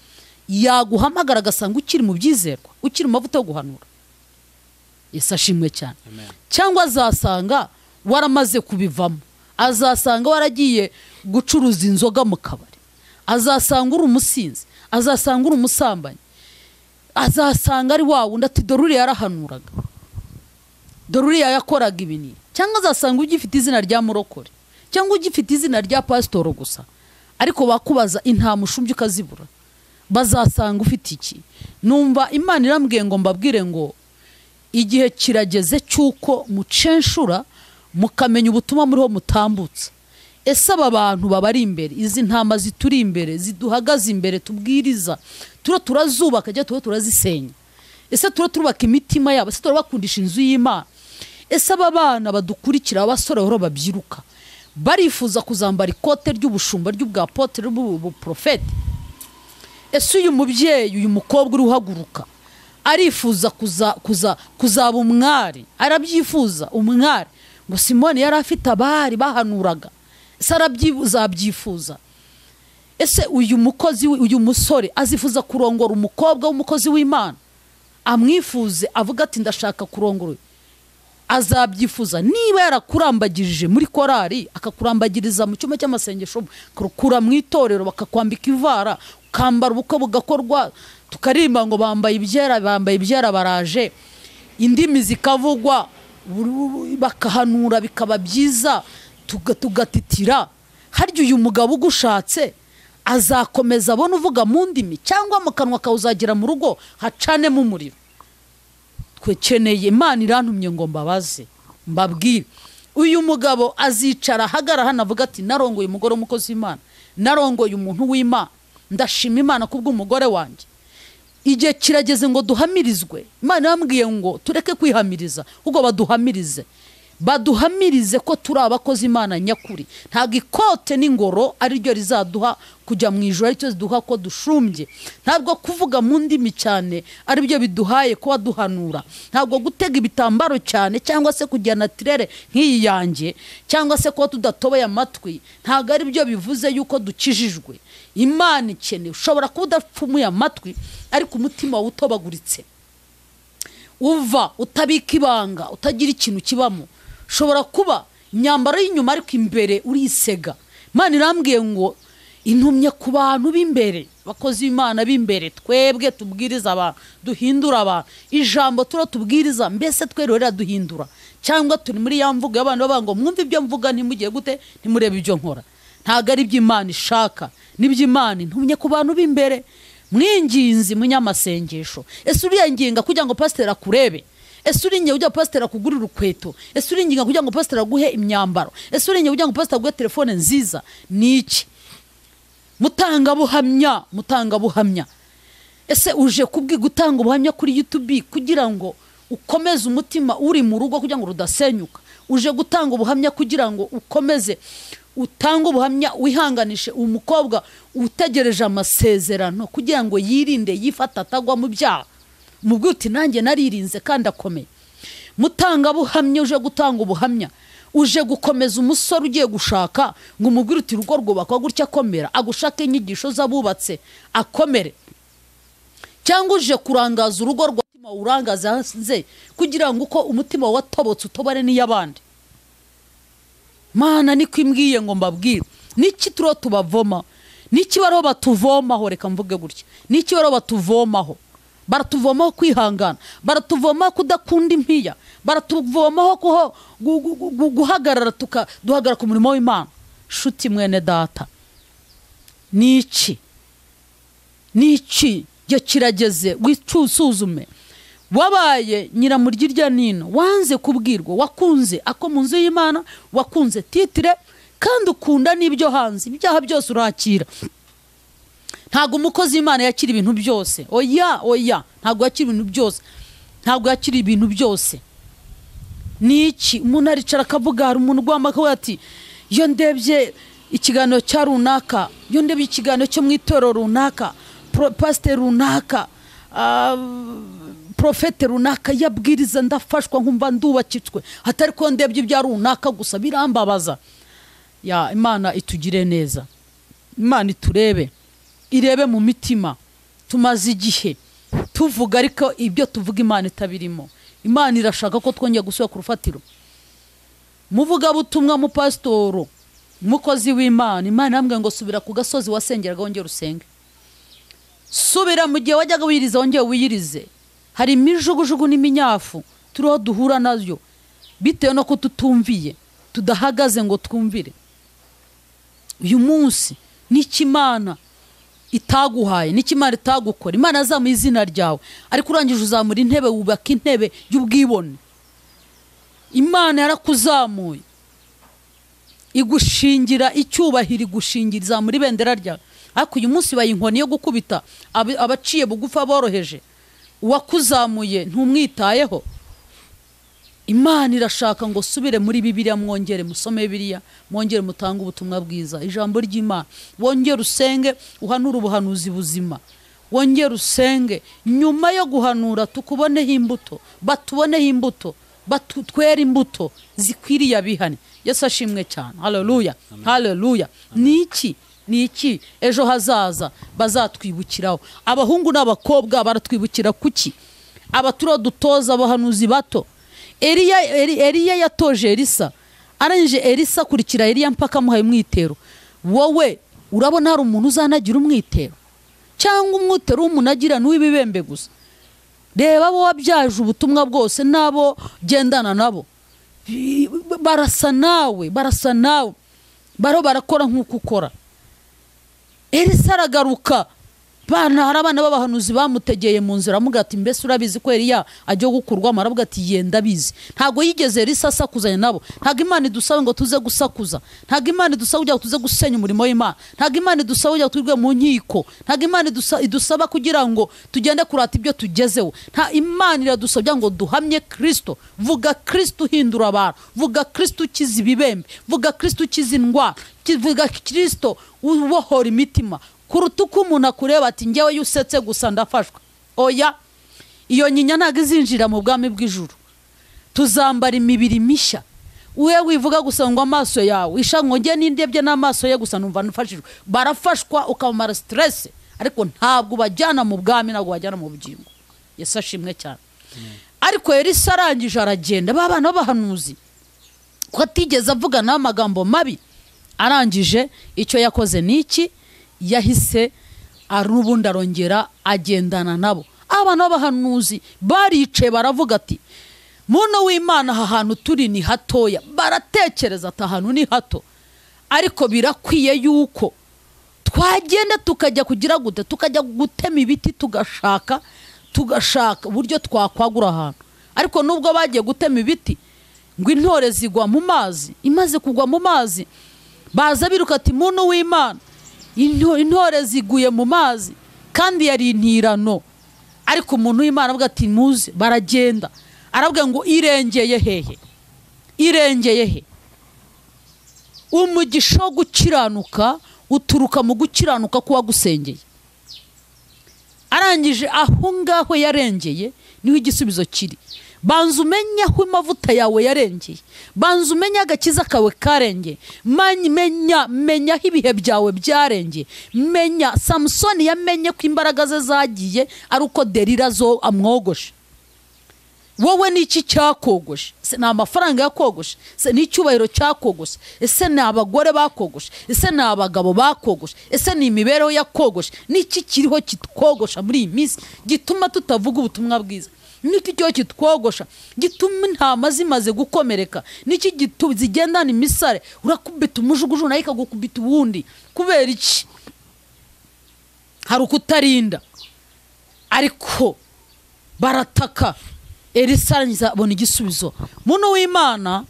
yaguhamagara agasanga ukiri mu byizerwa, ukiri mu mavuta yo guhanura? Yesu ashimwe cyane. Cyangwa azasanga waramaze kubivamo, azasanga waragiye gucuruza inzoga mu kabari, azasanga uri umusinzi, azasanga uri umusambanyi, azasanga ari wa wundi ati dore uriya yarahanuraga, dore uriya yakoraga ibintu. Cyangwa azasanga ugifite izina rya murokore, cyangwa ugifite izina rya pasitoro gusa, ariko bakubaza intama ushumbye ukazibura. Bazasanga ufite iki? Numva Imana irambwiye ngo mbabwire ngo igihe kirageze cy'uko mucenshura mukamenya ubutumwa muriho mutambutsa. Ese aba bantu babari imbere, izi ntama zituri imbere, ziduhagaze imbere tubwiriza, turo turazubaka cyangwa turo turazisenya? Ese turo turubaka imitima yabo? Ese turabakundisha inzu y'Imana? Ese aba bana badukurikira, abasore bahora babyiruka, barifuza kuzambara ikote ry'ubushumba, ry'ubwapotre, ry'ubuprofete? Ese uyu mubyeyi, uyu mukobwa uri uhaguruka arifuza kuzaba umwari, arabyifuza umwari? Ngo Simoni yari afite abari bahanuraga, ese arabyifuza? Ese uyu mukozi, uyu musore azifuza kurongora umukobwa w'umukozi w'Imana, amwifuze avuga ati ndashaka kurongora? Azabyifuza niba yarakurambagirije muri korari, akakurambagiriza mu cyumba cy'amasengesho, akakura mu itorero, bakakwambika ivara, ukambara ubukwe bugakorwa, tukaririmba ngo bambaye ibyera, bambaye ibyera baraje, indimi zikavugwa, bakahanura bikaba byiza, tugatitira. Harya uyu mugabo ugushatse azakomeza abona uvuga mu ndimi, cyangwa mu kanwa kawe uzagera mu rugo hacanemo umuriro? Twekeneye Imana irantumye ngo mbabaze mbabwire, uyu mugabo azicara ahagara hano avuga ati narongoye umugore w'umukozi w'Imana, narongoye umuntu w'Imana, ndashima Imana kubw'umugore wanjye. Igihe kirageze ngo duhamirizwe. Imana yambwiye ngo tureke kwihamiriza, ahubwo baduhamirize, baduhamirize ko turi abakozi Imana nyakuri. Ntabwo ikote n'ingoro ari ryo rizaduha kujya mu ijuru, aricyo ziduha ko dushumbye. Ntabwo kuvuga mu ndimi cyane ari byo biduhaye kuba duhanura. Ntabwo gutega ibitambaro cyane cyangwa se kujya natirere nk'iyi yanjye, cyangwa se kuba tudatoboye amatwi, ntabwo ari byo bivuze yuko dukijijwe. Imana ikeneye, ushobora kuba udapfumuye amatwi ariko umutima wawe utobaguritse, uva utabika ibanga, utagira ikintu kibamo. Ushobora kuba imyambaro y'inyuma ariko imbere urisega. Imana irambwiye ngo intumye ku bantu b'imbere, abakozi b'Imana b'imbere, twebwe tubwiriza abantu, duhindura abantu. Ijambo turo tubwiriza mbese twe rero duhindura, cyangwa turi muri ya mvugo y'abantu bavuga ngo mwumve ibyo mvuga ntimugiye gute, ntimurebe ibyo nkora. Ntabwo ari ibyo Imana ishaka, nibyo Imana intumye ku bantu b'imbere. Mwinginzi munyamasengesho, ese uriyanginga kugira ngo pasiteri akurebe? Ese uringinga kugira ngo pasiteri akugurire urukweto? Ese uringinga kugira ngo pasiteri aguhe imyambaro? Ese uringinga kugira ngo pasiteri aguhe telefone nziza? Ni iki? Mutangabuhamya, mutangabuhamya. Ese uje kubwi gutanga ubuhamya kuri YouTube kugira ngo ukomeze umutima uri mu rugo kugira ngo rudasenyuka? Uje gutanga ubuhamya kugira ngo ukomeze utange ubuhamya, wihanganishe umukobwa utegereje amasezerano kugira ngo yirinde yifata atagwa mu byaha? Mubwire uti nanjye naririnze kandi akomeye. Mutangabuhamya, uje gutanga ubuhamya, uje gukomeza umusore ugiye gushaka ngo umubwire uti urugo rwubakwa gutya, akomera, agushake inyigisho z'abubatse akomere. Cyangwa uje kurangaza urugo rwa urangaza hanze kugira ngo uko umutima watobotse utobare n'iy'abandi. Mana niko imbwiye ngo mbabwire, niki turo tubavoma, niki baro batuvomaho? Reka mvuge gutya, niki baro batuvomaho? Baratuvomaho kwihangana, baratuvomaho kudakunda impiya, baratuvomaho guhagarara, duhagarara ku murimo w'Imana. Shuti mwene data, niki niki gihe kirageze wicusuzume. Wabaye nyiramurya irya nino, wanze kubwirwa, wakunze ako mu nzu y'Imana, wakunze titire kandi ukunda n'ibyo hanze, ibyaha byose urakira. Ntabwo umukozi w'Imana yakira ibintu byose. Oya, oya, ntabwo yakira ibintu byose, ntabwo yakira ibintu byose. Niki umuntu aricara akavuga, hari umuntu ugwamba akavuga ati iyo ndebye ikiganiro cya runaka, iyo ndebye ikiganiro cyo mu itorero runaka, pasiteri runaka, profete runaka yabwiriza ndafashwa nkumva ndubakitswe, hatari ko ndebye ibya runaka gusa birambabaza. Ya Imana itugire neza, Imana iturebe, irebe mu mitima. Tumaze igihe tuvuga ariko ibyo tuvuga Imana itabirimo. Imana irashaka ko twongera gusubira ku rufatiro. Muvugabutumwa, mupasitoro, mukozi w'Imana, Imana yambwiye ngo subira ku gasozi wasengeraga wongere usenge. Subira mu gihe wajyaga wiyiriza wongere wiyirize. Hari imijugujugu n'iminyafu turiho duhura nayo bitewe no kututumviye, tudahagaze ngo twumvire. Uyu munsi niki Imana itaguhaye, niki Imana itagukora? Imana azamuye izina ryawe, ariko urangije uzamura intebe, wubaka intebe y'ubwibone. Imana yarakuzamuye igushingira icyubahiro, igushingira izamura ibendera ryawe, ariko uyu munsi baye inkoni yo gukubita abaciye bugufa boroheje. Uwakuzamuye ntumwitayeho. Imana irashaka ngo subire muri Bibiliya, mwongere musome Bibiliya, mwongere mutange ubutumwa bwiza, ijambo ry'Imana, wongere usenge, uhanure ubuhanuzi buzima, wongere usenge. Nyuma yo guhanura tukuboneho imbuto, batuboneho imbuto, batutwere imbuto zikwiriye abihane. Yesu ashimwe cyane. Haleluya, haleluya. Niki Ni iki ejo hazaza bazatwibukiraho? Abahungu n'abakobwa baratwibukira kuki? Abaturo dutoza abahanuzi bato. Eliya yatoje Elisa, arangije Elisa akurikira Eliya mpaka amuhaye umwitero. Wowe urabona hari umuntu uzanagira umwitero? Cyangwa umwitero w'umuntu agira n'uw'ibibembe gusa? Reba abo wabyaje ubutumwa bwose nabo gendana nabo, barasa nawe, barasa nawe, baro barakora nk'uko ukora. Elisa aragaruka, bana hari abana b'abahanuzi bamutegeye mu nzira, amuga ati mbese urabizi ko Eliya ajya gukurwamo? Aravuga ati yenda abizi. Ntago yigeze Elisa asakuzanya nabo. Ntago Imana idusaba ngo tuze gusakuza, ntago Imana idusaba kugira ngo tuze gusenya umurimo w'Imana, ntago Imana idusaba kugira ngo twirwe mu nkiko, ntago Imana idusaba kugira ngo tugende kurata ibyo tugezeho. Nta Imana iradusaba ngo duhamye Kristo. Vuga Kristo uhindura abantu, vuga Kristo ukiza ibibembe, vuga Kristo ukiza indwara, vuga Kristo ubohora imitima. Kuruta uko umuntu akureba ati njyewe iyo usetse gusa ndafashwa. Oya, iyo nyinya ntabwo izinjira mu bwami bw'ijuru. Tuzambara imibiri mishya. Uwe wivuga gusa ngo amaso yawe isha ngo njye nindebye n'amaso ye gusa numva nfashijwe. Barafashwa ukamara stress, ariko ntabwo bajyana mu bwami, ntabwo bajyana mu bugingo. Yesu ashimwe cyane. Ariko Elisa arangije aragenda, ba bana b'abahanuzi ko atigeze avuga n'amagambo mabi, arangije icyo yakoze niki? Yahise arubundi arongera agendana nabo. Abana b'abahanuzi baricaye baravuga ati muno w'Imana aha hantu turi ni hatoya. Baratekereza ati ahantu ni hato, ariko birakwiye yuko twagenda tukajya kugira gute, tukajya gutema ibiti, tugashaka uburyo twakwagura ahantu. Ariko nubwo bagiye gutema ibiti ngo intore zigwa mu mazi, imaze kugwa mu mazi baza biruka ati muno w'Imana intore ziguye mu mazi, kandi yari intirano. Ariko umuntu w'Imana avuga ati muze, baragenda. Aravuga ngo irengeye hehe? Irengeye he? Umugisha wo gukiranuka uturuka mu gukiranuka kuwagusengeye. Arangije aho ngaho yarengeye niho igisubizo kiri. Banza umenye aho amavuta yawe yarengeye, banza umenye agakiza kawe karengeye, menya aho ibihe byawe byarengeye. Menya Samusoni yamenye ko imbaraga ze zagiye ari uko Delila zo amwogoshe. Wowe niki cyakogoshe? Se ni amafaranga yakogoshe? Se ni icyubahiro cyakogoshe? Ese ni abagore bakogoshe? Ese ni abagabo bakogoshe? Ese ni imibereho yakogoshe? Niki kiriho kitwogosha muri iyi minsi gituma tutavuga ubutumwa bwiza? Niki cyo kitwogosha gituma intama zimaze gukomereka? Niki gituma zigendana imisare? Urakubita umujuguju nayo ikagukubita uwundi. Kubera iki? Hari ukutarinda. Ariko barataka. Elisa arangiza abona igisubizo. Muno w'Imana,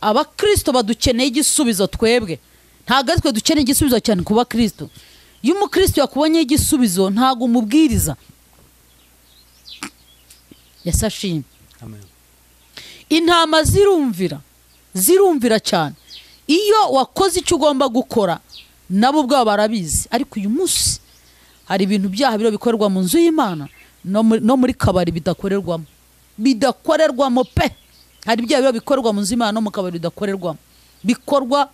abakristo badukeneye igisubizo twebwe. Ntabwo ari twe dukeneye igisubizo cyane ku bakristo. Iyo umukristo yakubonye igisubizo ntabwo umubwiriza. Yesu ashimwe. Amen. Intama zirumvira, zirumvira cyane. Iyo wakoze icyo ugomba gukora nabo ubwabo barabizi. Ariko uyu munsi hari ibintu byaha biro bikorerwa mu nzu y'Imana no muri kabari bidakorerwamo. Bidakorerwamo pe. Hari ibyaha biro bikorerwa mu nzu y'Imana no mu kabari bidakorerwamo. Bikorwa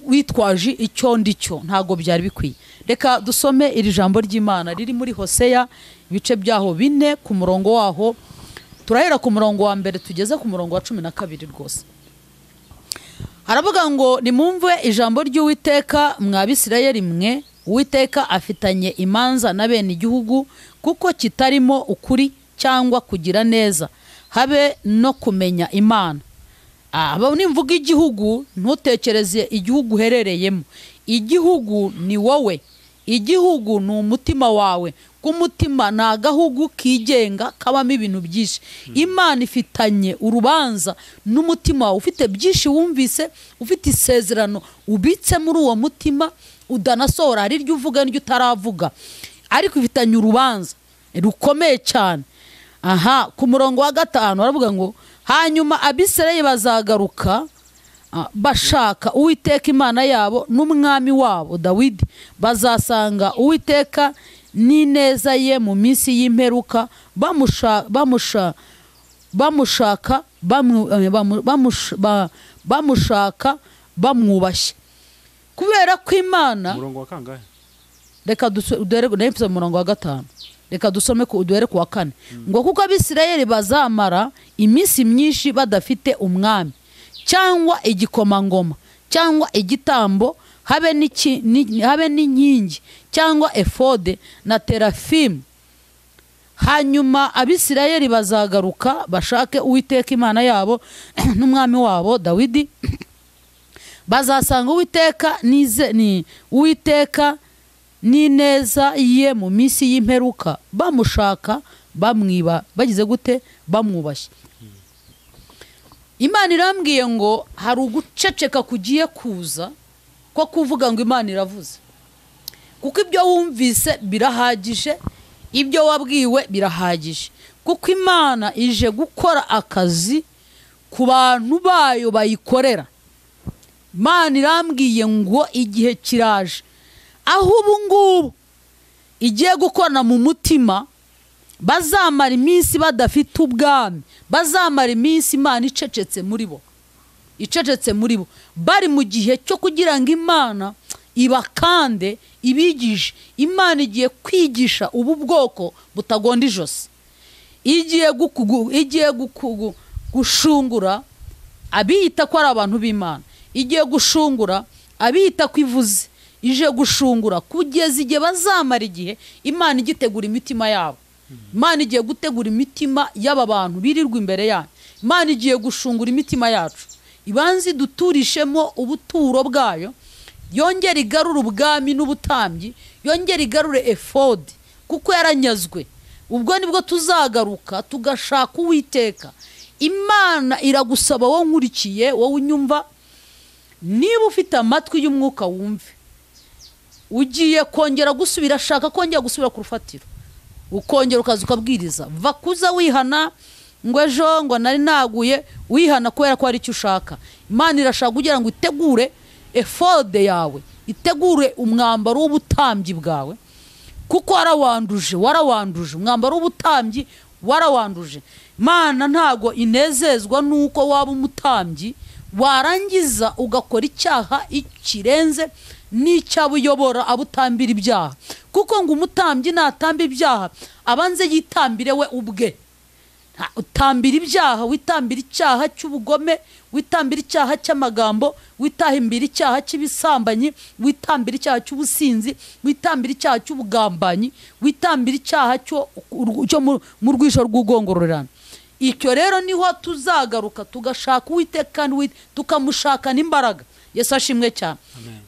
witwaje icyo ndicyo, ntago byari bikwiye. Reka dusome iri jambo ry'Imana riri muri Hoseya ibice byaho 4 ku murongo waho. Turahera ku murongo wa 1 tugeze ku murongo wa 12 rwose. Haravuga ngo nimumve ijambo ry'Uwiteka mwa Bisirayeli mwe, Uwiteka afitanye imanza na bene igihugu kuko kitarimo ukuri cyangwa kugira neza, habe no kumenya Imana. Aba nimvuga igihugu ntutekereze igihugu uherereyemo. Igihugu ni wowe, igihugu ni umutima wawe. Kumutima ni agahugu kigenga kabamo ibintu byinshi. Imana ifitanye urubanza n'umutima wawe. Ufite byinshi wumvise, ufite isezerano ubitse muri uwo mutima udanasohora, hari iryo uvuga n'iryo utaravuga, ariko ifitanye urubanza rukomeye cyane. Aha ku murongo wa 5 baravuga ngo hanyuma Abisirayeli bazagaruka bashaka Uwiteka Imana yabo n'umwami wabo Dawidi, bazasanga Uwiteka n'ineza ye mu minsi y'imperuka, bamushaka bamwubashye. Kubera ko Imana, umurongo wa kangahe? Reka duhere mu murongo wa 5, reka dusome duhere ku wa 4. Ngo kuko Abisirayeli bazamara iminsi myinshi badafite umwami cyangwa igikomangoma cyangwa igitambo, habe n'inkingi cyangwa efode na terafimu. Hanyuma Abisirayeli bazagaruka bashake Uwiteka Imana yabo n'umwami wabo Dawidi. Bazasanga Uwiteka Uwiteka n'ineza ye mu minsi y'imperuka, bamushaka bamwiba bagize gute? Bamwubashye. Imana irambwiye ngo hari uguceceka kugiye kuza ko kuvuga ngo Imana iravuze, kuko ibyo wumvise birahagije, ibyo wabwiwe birahagije, kuko Imana ije gukora akazi ku bantu bayo bayikorera. Imana irambwiye ngo igihe kiraje aho ubu ngubu igiye gukorana mu mutima, bazamara iminsi badafite ubwami, bazamara iminsi Imana icecetse muri bo, icecetse muri bo, bari mu gihe cyo kugira ngo Imana ibakande ibigishe. Imana igiye kwigisha ubu bwoko butagonda ijosi, igiye gushungura abiyita ko ari abantu b'Imana, igiye gushungura abiyita ko ivuze, ije gushungura kugeza igihe bazamara igihe Imana igitegura imitima yabo. Imana igiye gutegura imitima y'aba bantu birirwa imbere yayo. Imana igiye gushungura imitima yacu, ibanze iduturishemo ubuturo bwayo, yongere igarure ubwami n'ubutambyi, yongere igarure efodi kuko yaranyazwe. Ubwo nibwo tuzagaruka tugashaka Uwiteka. Imana iragusaba wowe nkurikiye, wowe unyumva, niba ufite amatwi y'umwuka wumve. Ugiye kongera gusubira, ashaka kongera gusubira ku rufatiro, ukongera ukaza ukabwiriza. Va kuza wihana ngo ejo ngo nari naguye, wihana kubera ko hari icyo ushaka. Imana irashaka kugira ngo itegure efode yawe, itegure umwambaro w'ubutambyi bwawe, kuko warawanduje, warawanduje umwambaro w'ubutambyi warawanduje. Imana ntago inezezwa nuko waba umutambyi warangiza ugakora icyaha ikirenze n'icyabuyobora abutambira ibyaha, kuko ngo umutambyi natamba ibyaha abanze yitambire we ubwe. Utambira ibyaha, witambira icyaha cy'ubugome, witambira icyaha cy'amagambo, witambira icyaha cy'ibisambanyi, witambira icyaha cy'ubusinzi, witambira icyaha cy'ubugambanyi, witambira icyaha cyo mu rwisho rw'ugongororano. Icyo rero niho tuzagaruka tugashaka Uwiteka kandi tukamushakana imbaraga. Yesu ashimwe cyane.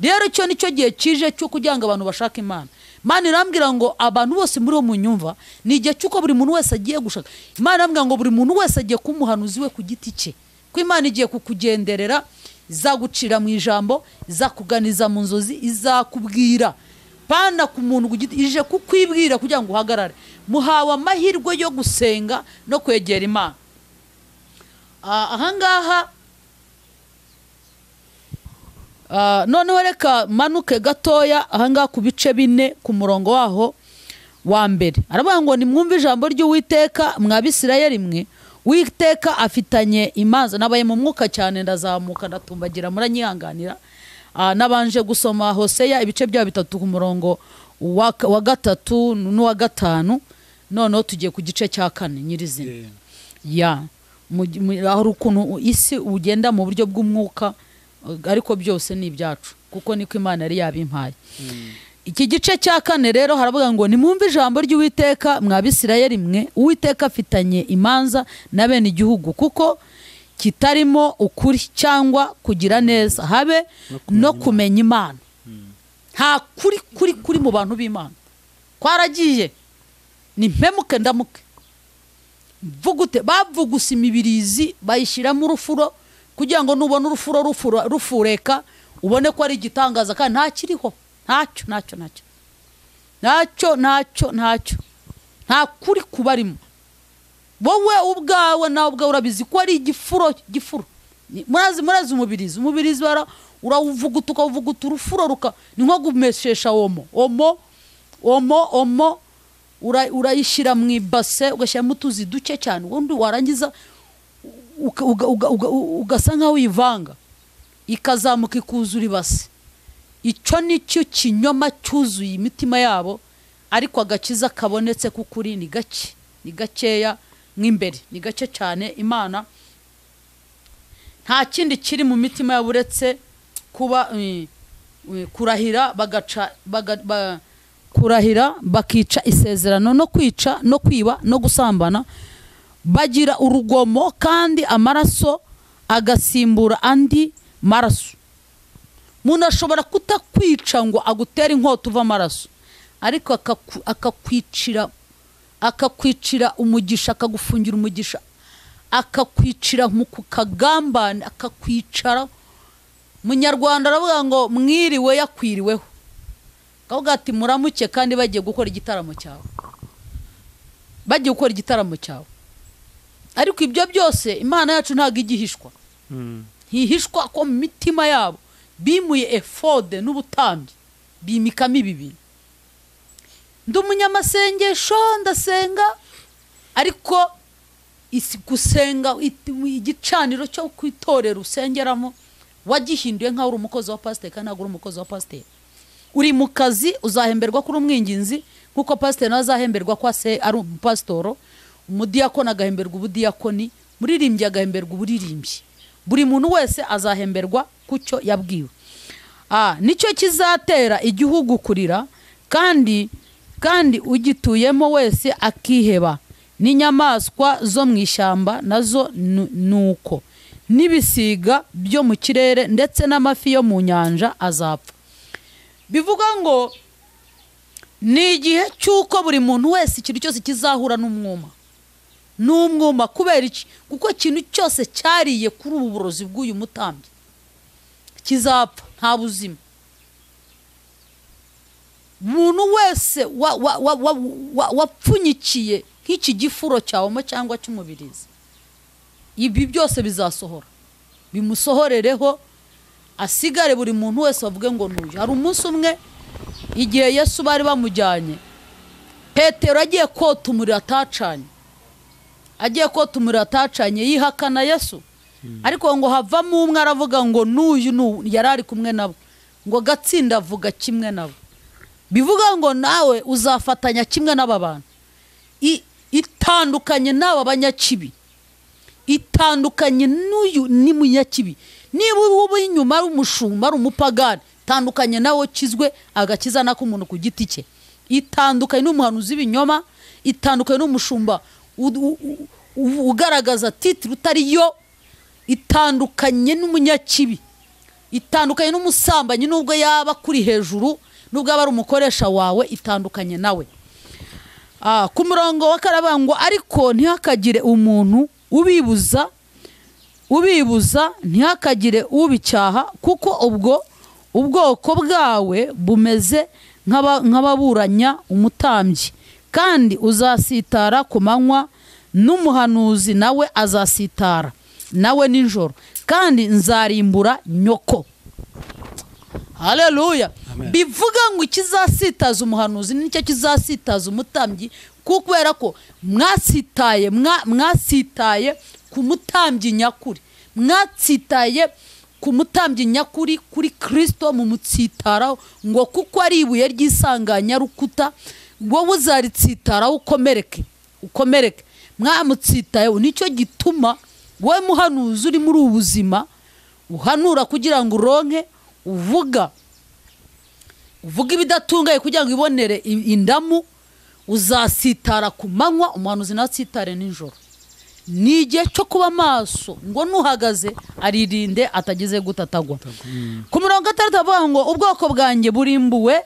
Rero icyo nicyo gihe kije cyo kugira ngo abantu bashake Imana. Imana irambwira ngo abantu bose muri mu nyumva, ni igihe cy'uko buri muntu wese agiye gushaka Imana. Irambwira ngo buri muntu wese agiye kumuhanuzi we ku giti cye, ko Imana igiye kukugenderera, izagucira mu ijambo, izakuganiza mu nzozi, izakubwira pana ku muntu ku giti, ije kukwibwira kugira ngo uhagarare. Muhawe amahirwe yo gusenga no kwegera Imana. Ahangaha noneho reka manuke gatoya ahangaha ku bice 4 ku murongo waho wa mbere. Aravuga ngo nimwumve ijambo ry'Uwiteka mwa Bisirayeli mwe, Uwiteka afitanye imanza. Nabaye mu mwuka cyane, ndazamuka ndatumbagira, muranyihanganira. Nabanje gusoma Hoseya ibice bya 3 ku murongo wa 3 n'uwa 5, noneho tugiye ku gice cya 4 nyirizina. Ya aho ukuntu isi ugenda mu buryo bw'umwuka, ariko byose ni ibyacu kuko niko Imana yari yabimpaye. Iki gice cya 4 rero haravuga ngo nimwumve ijambo ry'Uwiteka mwa Bisirayeli mwe, Uwiteka afitanye imanza na bene igihugu kuko kitarimo ukuri cyangwa kugira neza, habe no kumenya Imana. Nta kuri kuri kuri mu bantu b'Imana kwaragiye, ni mpemuke ndamuke mvugute. Bavugusa imibirizi bayishyiramo urufuro kugira ngo nubona urufuro rufureka ubone ko ari igitangaza, kandi ntakiriho, ntacyo ntacyo ntacyo ntacyo ntacyo ntacyo, nta kuri kubarimo. Wowe ubwawe nawe ubwawe urabizi ko ari igifuro gifuro. Murazi umubirizi bara urawuvuguta ukavuguta urufuro ruka, ni nko gumeshesha omo omo omo omo, urayishyira mu ibase ugashyiramo utuzi duke cyane, ubundi warangiza ugasa nkaho uyivanga, ikazamuka ikuzura ibase. Icyo nicyo kinyoma cyuzuye imitima yabo, ariko agakiza kabonetse kukuri ni gake, ni gakeya mw'imbere, ni gake cyane. Imana nta kindi kiri mu mitima yabo uretse kuba kurahira bagaca kurahira bakica isezerano no kwica no kwiba no gusambana. Bagira urugomo kandi amaraso agasimbura andi maraso. Umuntu ashobora kutakwica ngo agutere inkota uva amaraso, ariko akakwicira umugisha, akagufungira umugisha, akakwicira mu kagambane, akakwicara. Munyarwanda aravuga ngo mwiriwe yakwiriweho, akavuga ati muramuke, kandi bagiye gukora igitaramo cyawe, bagiye gukora igitaramo cyawe. Ariko ibyo byose Imana yacu ntabwo igihishwa, ntihishwa ko mu mitima yabo bimuye efode n'ubutambyi, bimikamo ibi bintu. Ndi umunyamasengesho, ndasenga, ariko gusenga igicaniro cyo kwitorera usengeramo wagihinduye nkaho uri umukozi wa pasiteri, kandi ntabwo uri umukozi wa pasiteri. Uri mu kazi, uzahemberwa kuri umwinginzi nkuko pasiteri nawe azahemberwa ko ari umupasitoro, umudiyakoni agahemberwa ubudiyakoni, muririmbyi agahemberwa uburirimbyi. Buri muntu wese azahemberwa kucyo yabwiwe. Nicyo kizatera igihugu kurira, kandi ugituyemo wese akiheba, n'inyamaswa zo mu ishyamba nazo nuko, n'ibisiga byo mu kirere ndetse n'amafi yo mu nyanja azapfa. Bivuga ngo ni igihe cy'uko buri muntu wese ikintu cyose kizahura n'umwuma. N'umwuma kubera iki? Kuko ikintu cyose cyariye kuri ubu burozi bw'uyu mutambyi kizapfa, nta buzima. Umuntu wese wapfunyikiye nk'iki gifuro cyawe cyangwa cy'umubirizi, ibi byose bizasohora, bimusohorereho, asigare buri muntu wese avuge ngo nuyu. Hari umunsi umwe igihe Yesu bari bamujyanye, Petero agiye kota umuriro atacanye, agiye kota umuriro atacanye, yihakana Yesu. Ariko ngo havamo umwe aravuga ngo nuyu, yari ari kumwe nabo, ngo gatsinda avuga kimwe nabo. Bivuga ngo nawe uzafatanya kimwe n'aba bantu. Itandukanye n'aba banyakibi, itandukanye n'uyu ni munyakibi. Niba ubu inyuma ari umushumba, ari umupagani, tandukanye nawe kizwe agakiza nako umuntu ku giti cye. Itandukanye n'umuhanuzi w'ibinyoma, itandukanye n'umushumba ugaragaza titire utari yo, itandukanye n'umunyakibi, itandukanye n'umusambanyi nubwo yaba kuri hejuru, nubwo aba ari umukoresha wawe, itandukanye nawe. Ku murongo wa karaba ngo ariko ntihakagire umuntu ubibuza, ntihakagire ubicyaha, kuko ubwo ubwoko bwawe bumeze nk'ababuranya umutambyi, kandi uzasitara ku manywa, n'umuhanuzi nawe azasitara nawe nijoro, kandi nzarimbura nyoko. Haleluya. Bivuga ngo ikizasitaza umuhanuzi nicyo kizasitaza umutambyi, kubera ko mwasitaye mwasitaye ku mutambyi nyakuri, mwatsitaye ku mutambyi nyakuri kuri Kristo, mu mutsitaraho ngo kuko ari ibuye ry'isanganya rukuta, wowe uzaritsitaraho ukomereke, ukomereke. Mwamutsitaye, nicyo gituma wowe muhanuzi uri muri ubuzima uhanura kugira ngo uronke, uvuga ibidatungaye kugira ngo ibonere indamu, uzasitara ku manywa, umuhanuzi natsitare nijoro. Ni igihe cyo kuba maso ngo nuhagaze aririnde atagize gutatagwa. Ku murongo 6 avuga ngo ubwoko bwanjye burimbuwe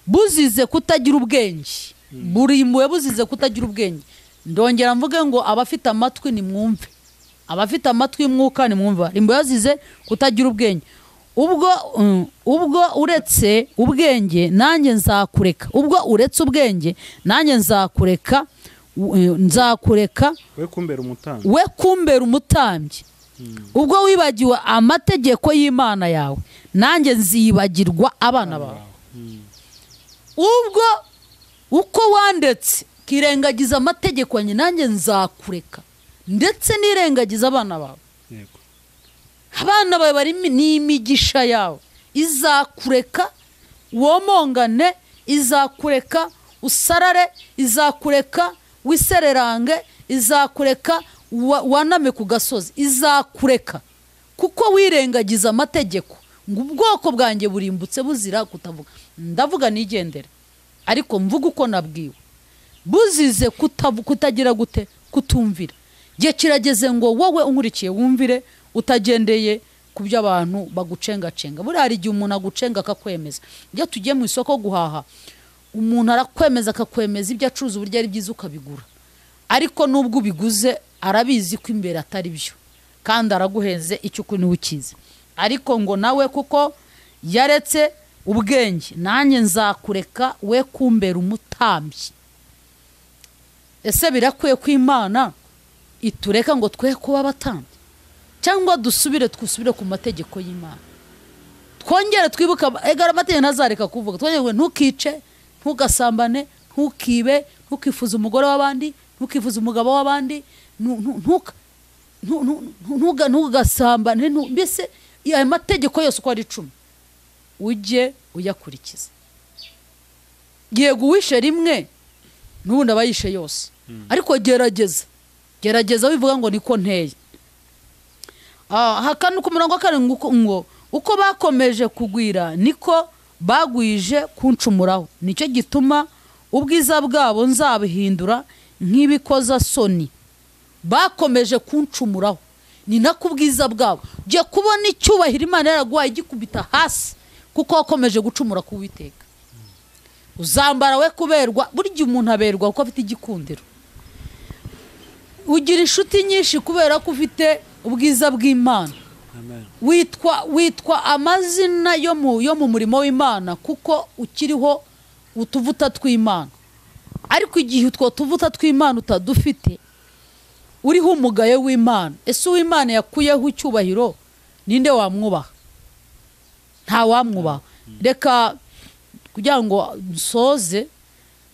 buzize kutagira ubwenge, burimbuwe buzize kutagira ubwenge. Ndongera mvuge ngo abafite amatwi ni mwumve, abafite amatwi y'umwuka ni mwumve. Rimbuwe yazize kutagira ubwenge. Ubwo uretse ubwenge nanjye nzakureka, ubwo uretse ubwenge nanjye nzakureka, nzakureka we kumbera umutambyi. Ubwo wibagiwe amategeko y'Imana yawe, nanjye nzibagirwa abana bawe. Ubwo uko wandetse kirengagiza amategeko yanjye, nanjye nzakureka ndetse nirengagiza abana bawe. Abana bawe bari ni imigisha yawe, izakureka womongane, izakureka usarare, izakureka wisererange, izakureka waname ku gasozi, izakureka kuko wirengagiza amategeko. Ngo ubwoko bwanjye burimbutse buzira kutavuga. Ndavuga nigendere, ariko mvuga uko nabwiwe. Buzize kutagira gute, kutumvira. Gihe kirageze ngo wowe unkurikiye wumvire, utagendeye ku byo abantu bagucengacenga. Buriya hari igihe umuntu agucenga akakwemeza. Iyo tugiye mu isoko guhaha, umuntu arakwemeza akakwemeza ibyo acuruza uburyo ari byiza ukabigura, ariko nubwo ubiguze arabizi ko imbere atari byo, kandi araguhenze icyo ukuri niwe ukizi. Ariko ngo nawe kuko yaretse ubwenge, nanjye nzakureka we kumbera umutambyi. Ese birakwiye ko Imana itureka ngo twe kuba abatambyi, cyangwa dusubire twusubire ku mategeko y'Imana? Twongere twibuka egara amategeko ntazareka kuvuga. Twongere ngo ntukice, ntugasambane, ntukibe, ntukifuze umugore w'abandi, ntukifuze umugabo w'abandi, ntugasambane, mbese aya mategeko yose uko ari 10 ujye uyakurikiza. Yego uwishe rimwe n'ubundi abayishe yose, ariko gerageza, gerageza wivuga ngo niko nteye. Hakanu ku murongo wa 7 ngo uko bakomeje kugwira niko bagwije kuncumuraho, nicyo gituma ubwiza bwabo nzabihindura nk'ibikoza soni. Bakomeje kuncumuraho, ni nako ubwiza bwabo. Jye kubona icyubahiro Imana yaraguhaye igikubita hasi kuko wakomeje gucumura ku Uwiteka. Uzambara we kuberwa. Burya umuntu aberwa kuko afite igikundiro. Ugira inshuti nyinshi kubera ko ufite ubwiza bw'Imana. Witwa amazina yo mu murimo w'Imana kuko ukiriho utuvuta tw'Imana. Ariko igihe utwo tuvuta tw'Imana utadufite, uriho umugayo w'Imana. Ese uw'Imana yakuyeho icyubahiro, ninde wamwubaha? Nta wamwubaha. Reka kugira ngo nsoze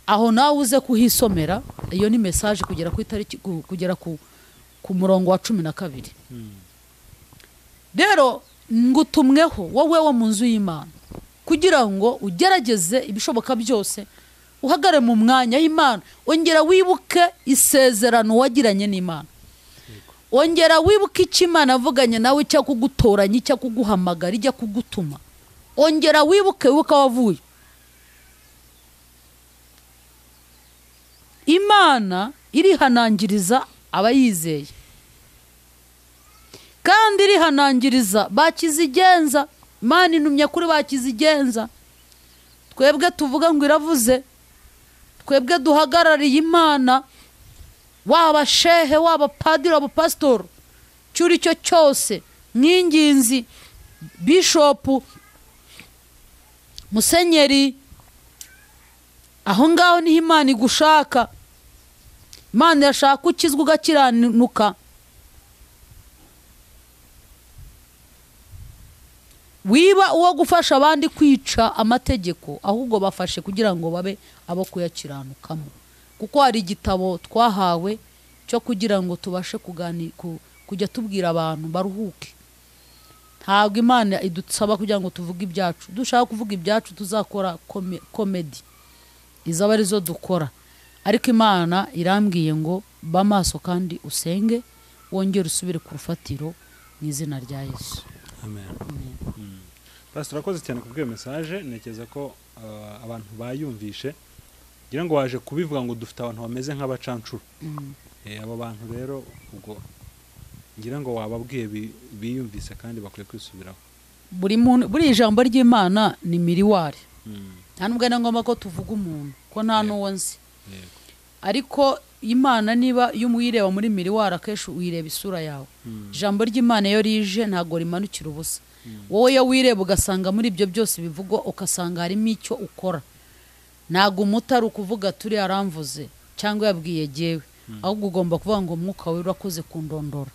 aho nawe uze kuhisomera iyo ni message kugera ku itariki, kugera ku murongo wa 12. Rero ngutumweho wowe wo mu nzu y'Imana kugira ngo ugerageze ibishoboka byose uhagare mu mwanya w'Imana, ongera wibuke isezerano wagiranye n'Imana, ongera wibuke icyo Imana avuganye nawe, icyo kugutoranya, icyo kuguhamagara, ijya kugutuma. Ongera wibuke wibuke wavuye. Imana irihanangiriza abayizeye, kandi irihanangiriza bakizigenza. Imana intumye kuri bakizigenza. Twebwe tuvuga ngo iravuze, twebwe duhagarariye Imana, waba shehe, waba padiri, waba pastor, cyuri cyo cyose, mwinginzi, bishop, musenyeri, aho ngaho niho Imana igushaka. Imana irashaka ukizwa ugakiranuka. Wiba uwo gufasha abandi kwica amategeko, ahubwo bafashe kugira ngo babe abo kuyakiranukamo. Kuko hari igitabo twahawe cyo kugira ngo tubashe kujya tubwira abantu baruhuke. Ntabwo Imana idusaba kugira ngo tuvuge ibyacu. Dushaka kuvuga ibyacu tuzakora comedy, izaba arizo dukora. Ariko Imana irambwiye ngo ba maso kandi usenge, wongere usubire ku rufatiro mu izina rya Yesu. Amen. Pastor, urakoze cyane kubw'iyo message. Ntekereza ko abantu bayumvishe. Ngira ngo waje kubivuga ngo dufite abantu bameze nk'abacancuro. Abo bantu rero ubwo ngira ngo wababwiye biyumvise kandi bakwiye kwisubiraho. Buri muntu, buri ijambo ry'Imana ni miriwari. Nta nubwo ari ngombwa ko tuvuga umuntu ko nta n'uwo nzi. Ariko Imana niba iyo umuyireba muri miriwari akenshi uyireba isura yawe. Ijambo ry'Imana iyo rije ntago rimanukira ubusa. Wowe iyo wireba ugasanga muri ibyo byose bivugwa ugasanga harimo icyo ukora. Ntago umutari ukuvuga turi aramvuze cyangwa yabwiye jewe, ahubwo ugomba kuvuga ngo Mwuka we urakoze kundondora.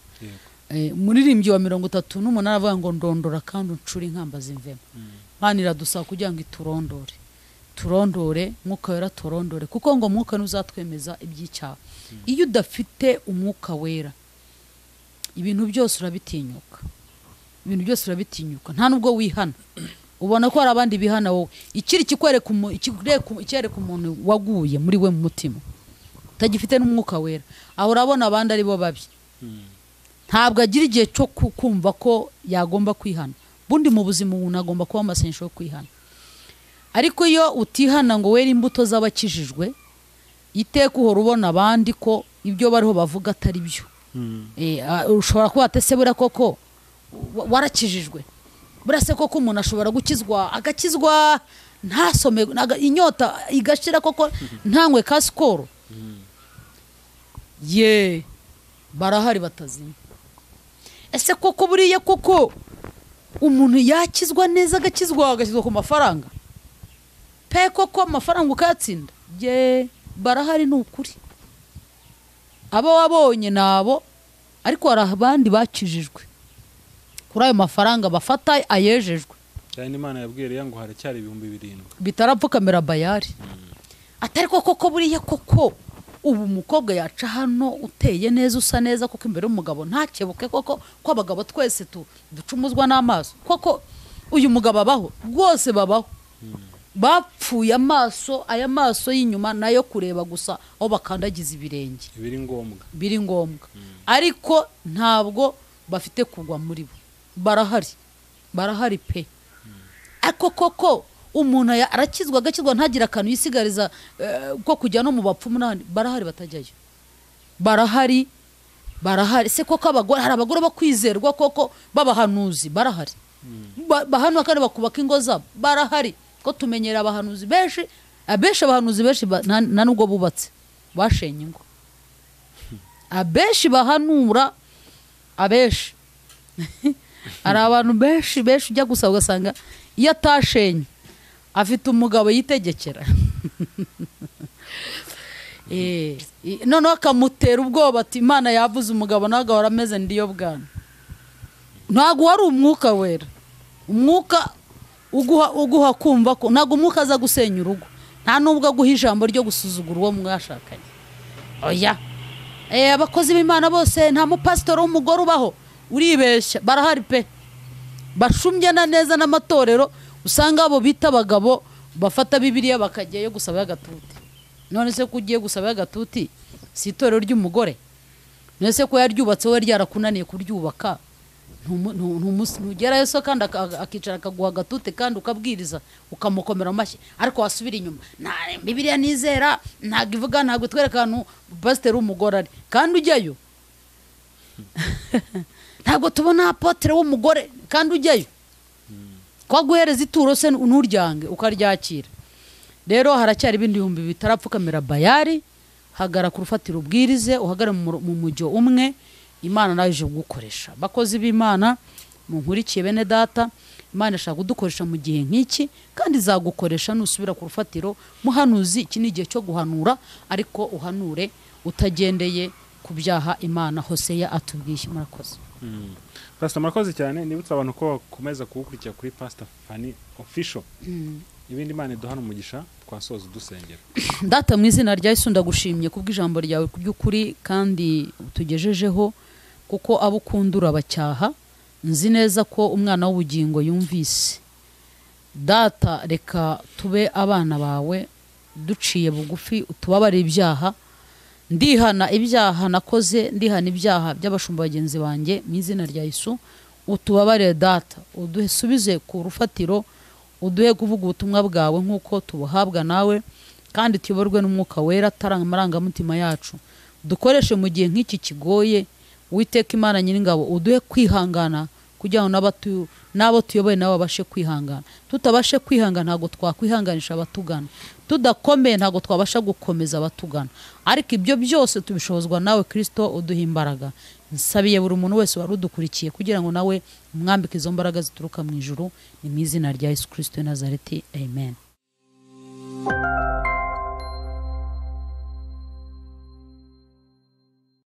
Muririmbyi wa 38 aravuga ngo ndondora kandi uncure inkamba zimvemo. Imana iradusaba kugira ngo iturondore. Turondore, Mwuka wera turondore, kuko ngo Mwuka ntuzatwemeza iby'icyaha. Iyo udafite Umwuka wera ibintu byose urabitinyuka. Ibintu byose urabitinyuka, nta nubwo wihana. Ubona ko hari abandi bihana wowe. Ikiri kikwereka icyereka umuntu waguye muri we mu mutima utagifite n'umwuka wera, aho urabona abandi ari bo babi. Ntabwo agira igihe cyo kumva ko yagomba kwihana. Bundi mu buzima umuntu agomba kuba amasengesho yo kwihana. Ariko iyo utihana ngo were imbuto z'abakijijwe, iteka uhora ubona abandi ko ibyo bariho bavuga atari byo. Ushobora kuba atese buriya koko warakijijwe. Buriya se koko umuntu ashobora gukizwa agakizwa ntasome, inyota igashira koko ntanywe ka sikoro. Ye barahari batazima. Ese koko buriya koko umuntu yakizwa neza agakizwa agashyizwa ku mafaranga pe, koko amafaranga ukayatsinda? Ye barahari ni ukuri. Abo wabonye nabo, ariko hari abandi bakijijwe kuri ayo mafaranga bafata ayejejwe. Cyane Imana yabwiye Eliya ngo haracyari 7,000 bitarapfukamira Bayali. Atari koko buriya koko ubu umukobwa yaca hano uteye neza usa neza koko imbere y'umugabo ntakebuke koko, ko abagabo twese ducumuzwa n'amaso koko uyu mugabo abaho? Rwose babaho. Bapfuye amaso, aya maso y'inyuma nayo kureba gusa aho bakandagiza ibirenge biri ngombwa, ariko ntabwo bafite kugwa muri bo. Barahari, barahari pe. Ariko koko umuntu arakizwa agakizwa ntagira akantu yisigariza ko kujya no mu bapfumu n'ahandi, barahari batajyayo. Barahari, barahari. Se koko abagore, hari abagore bakwizerwa koko babahanuzi, barahari. Bahanwa kandi bakubaka ingo zabo, barahari. Ko tumenyera abahanuzi benshi, abenshi abahanuzi benshi nta nubwo bubatse bashenye ingo. Abenshi bahanura, abenshi hari abantu benshi benshi ujya gusa ugasanga iyo atashenye afite umugabo yitegekera. Noneho akamutera ubwoba ati Imana yavuze umugabo nawe agahora ameze ndiyo bwana. Ntabwo wari umwuka wera, umwuka uguha kumva ko ntabwo umwuka aza gusenya urugo, nta nubwo aguha ijambo ryo gusuzugura uwo mwashakanye. Oya, abakozi b'Imana bose nta mupasitori w'umugore ubaho, uribeshya, barahari pe. Bashumbye na neza n'amatorero usanga abo bita abagabo bafata Bibiliya bakajyayo gusaba agatuti. None se ko ugiye gusaba agatuti si itorero ry'umugore? None se ko yaryubatse we ryarakunaniye kuryubaka? Ntugerayo so kandi akicara akaguha agatute kandi ukabwiriza ukamukomera amashyi, ariko wasubira inyuma nta Bibiliya nizera, ntabwo ivuga, ntabwo itwereka ahantu pasiteri w'umugore ari, kandi ujyayo. Ntabwo tubona apotre w'umugore kandi ujyayo. Kwa guhereza ituro se nturyange ukaryakira. Rero haracyari ibindi bihumbi bitarapfukamira Bayali. Hagara ku rufatiro ubwirize, uhagare mu mujyo umwe, Imana nayo ije kugukoresha. Bakozi b'Imana munkurikiye bene data, Imana ishaka kudukoresha mu gihe nk'iki kandi izagukoresha nusubira ku rufatiro. Muhanuzi, iki ni igihe cyo guhanura, ariko uhanure utagendeye ku byaha Imana Hoseya atubwiye. Murakoze. Pastor, murakoze cyane. Nibutsa abantu ko bakomeza kugukurikira kuri Pastor Fanny Official. Ibindi Imana iduhana umugisha, twasoza dusengera. Data mu izina rya Yesu ndagushimye kubw'ijambo ryawe by'ukuri kandi utugejejeho, kuko abo ukunda urabacyaha. Nzi neza ko umwana w'ubugingo yumvise. Data reka tube abana bawe duciye bugufi, utubabarire ibyaha. Ndihana ibyaha nakoze, ndihana ibyaha by'abashumba bagenzi banjye mu izina rya Yesu. Utubabarire Data, udusubize ku rufatiro, uduhe kuvuga ubutumwa bwawe nk'uko tubuhabwa nawe, kandi tuyoborwe n'umwuka wera atari amarangamutima yacu. Dukoreshe mu gihe nk'iki kigoye. Uwiteka Imana Nyiringabo, uduhe kwihangana kugira ngo n'abo tuyoboye nabo babashe kwihangana. Tutabashe kwihangana ntabwo twakwihanganisha abatugana, tudakomeye ntabwo twabasha gukomeza abatugana, ariko ibyo byose tubishobozwa nawe Kristo uduha imbaraga. Nsabiye buri muntu wese wari udukurikiye kugira ngo nawe umwambike izo mbaraga zituruka mu ijuru. Ni mu izina rya Yesu Kristo w'i Nazareti, amen.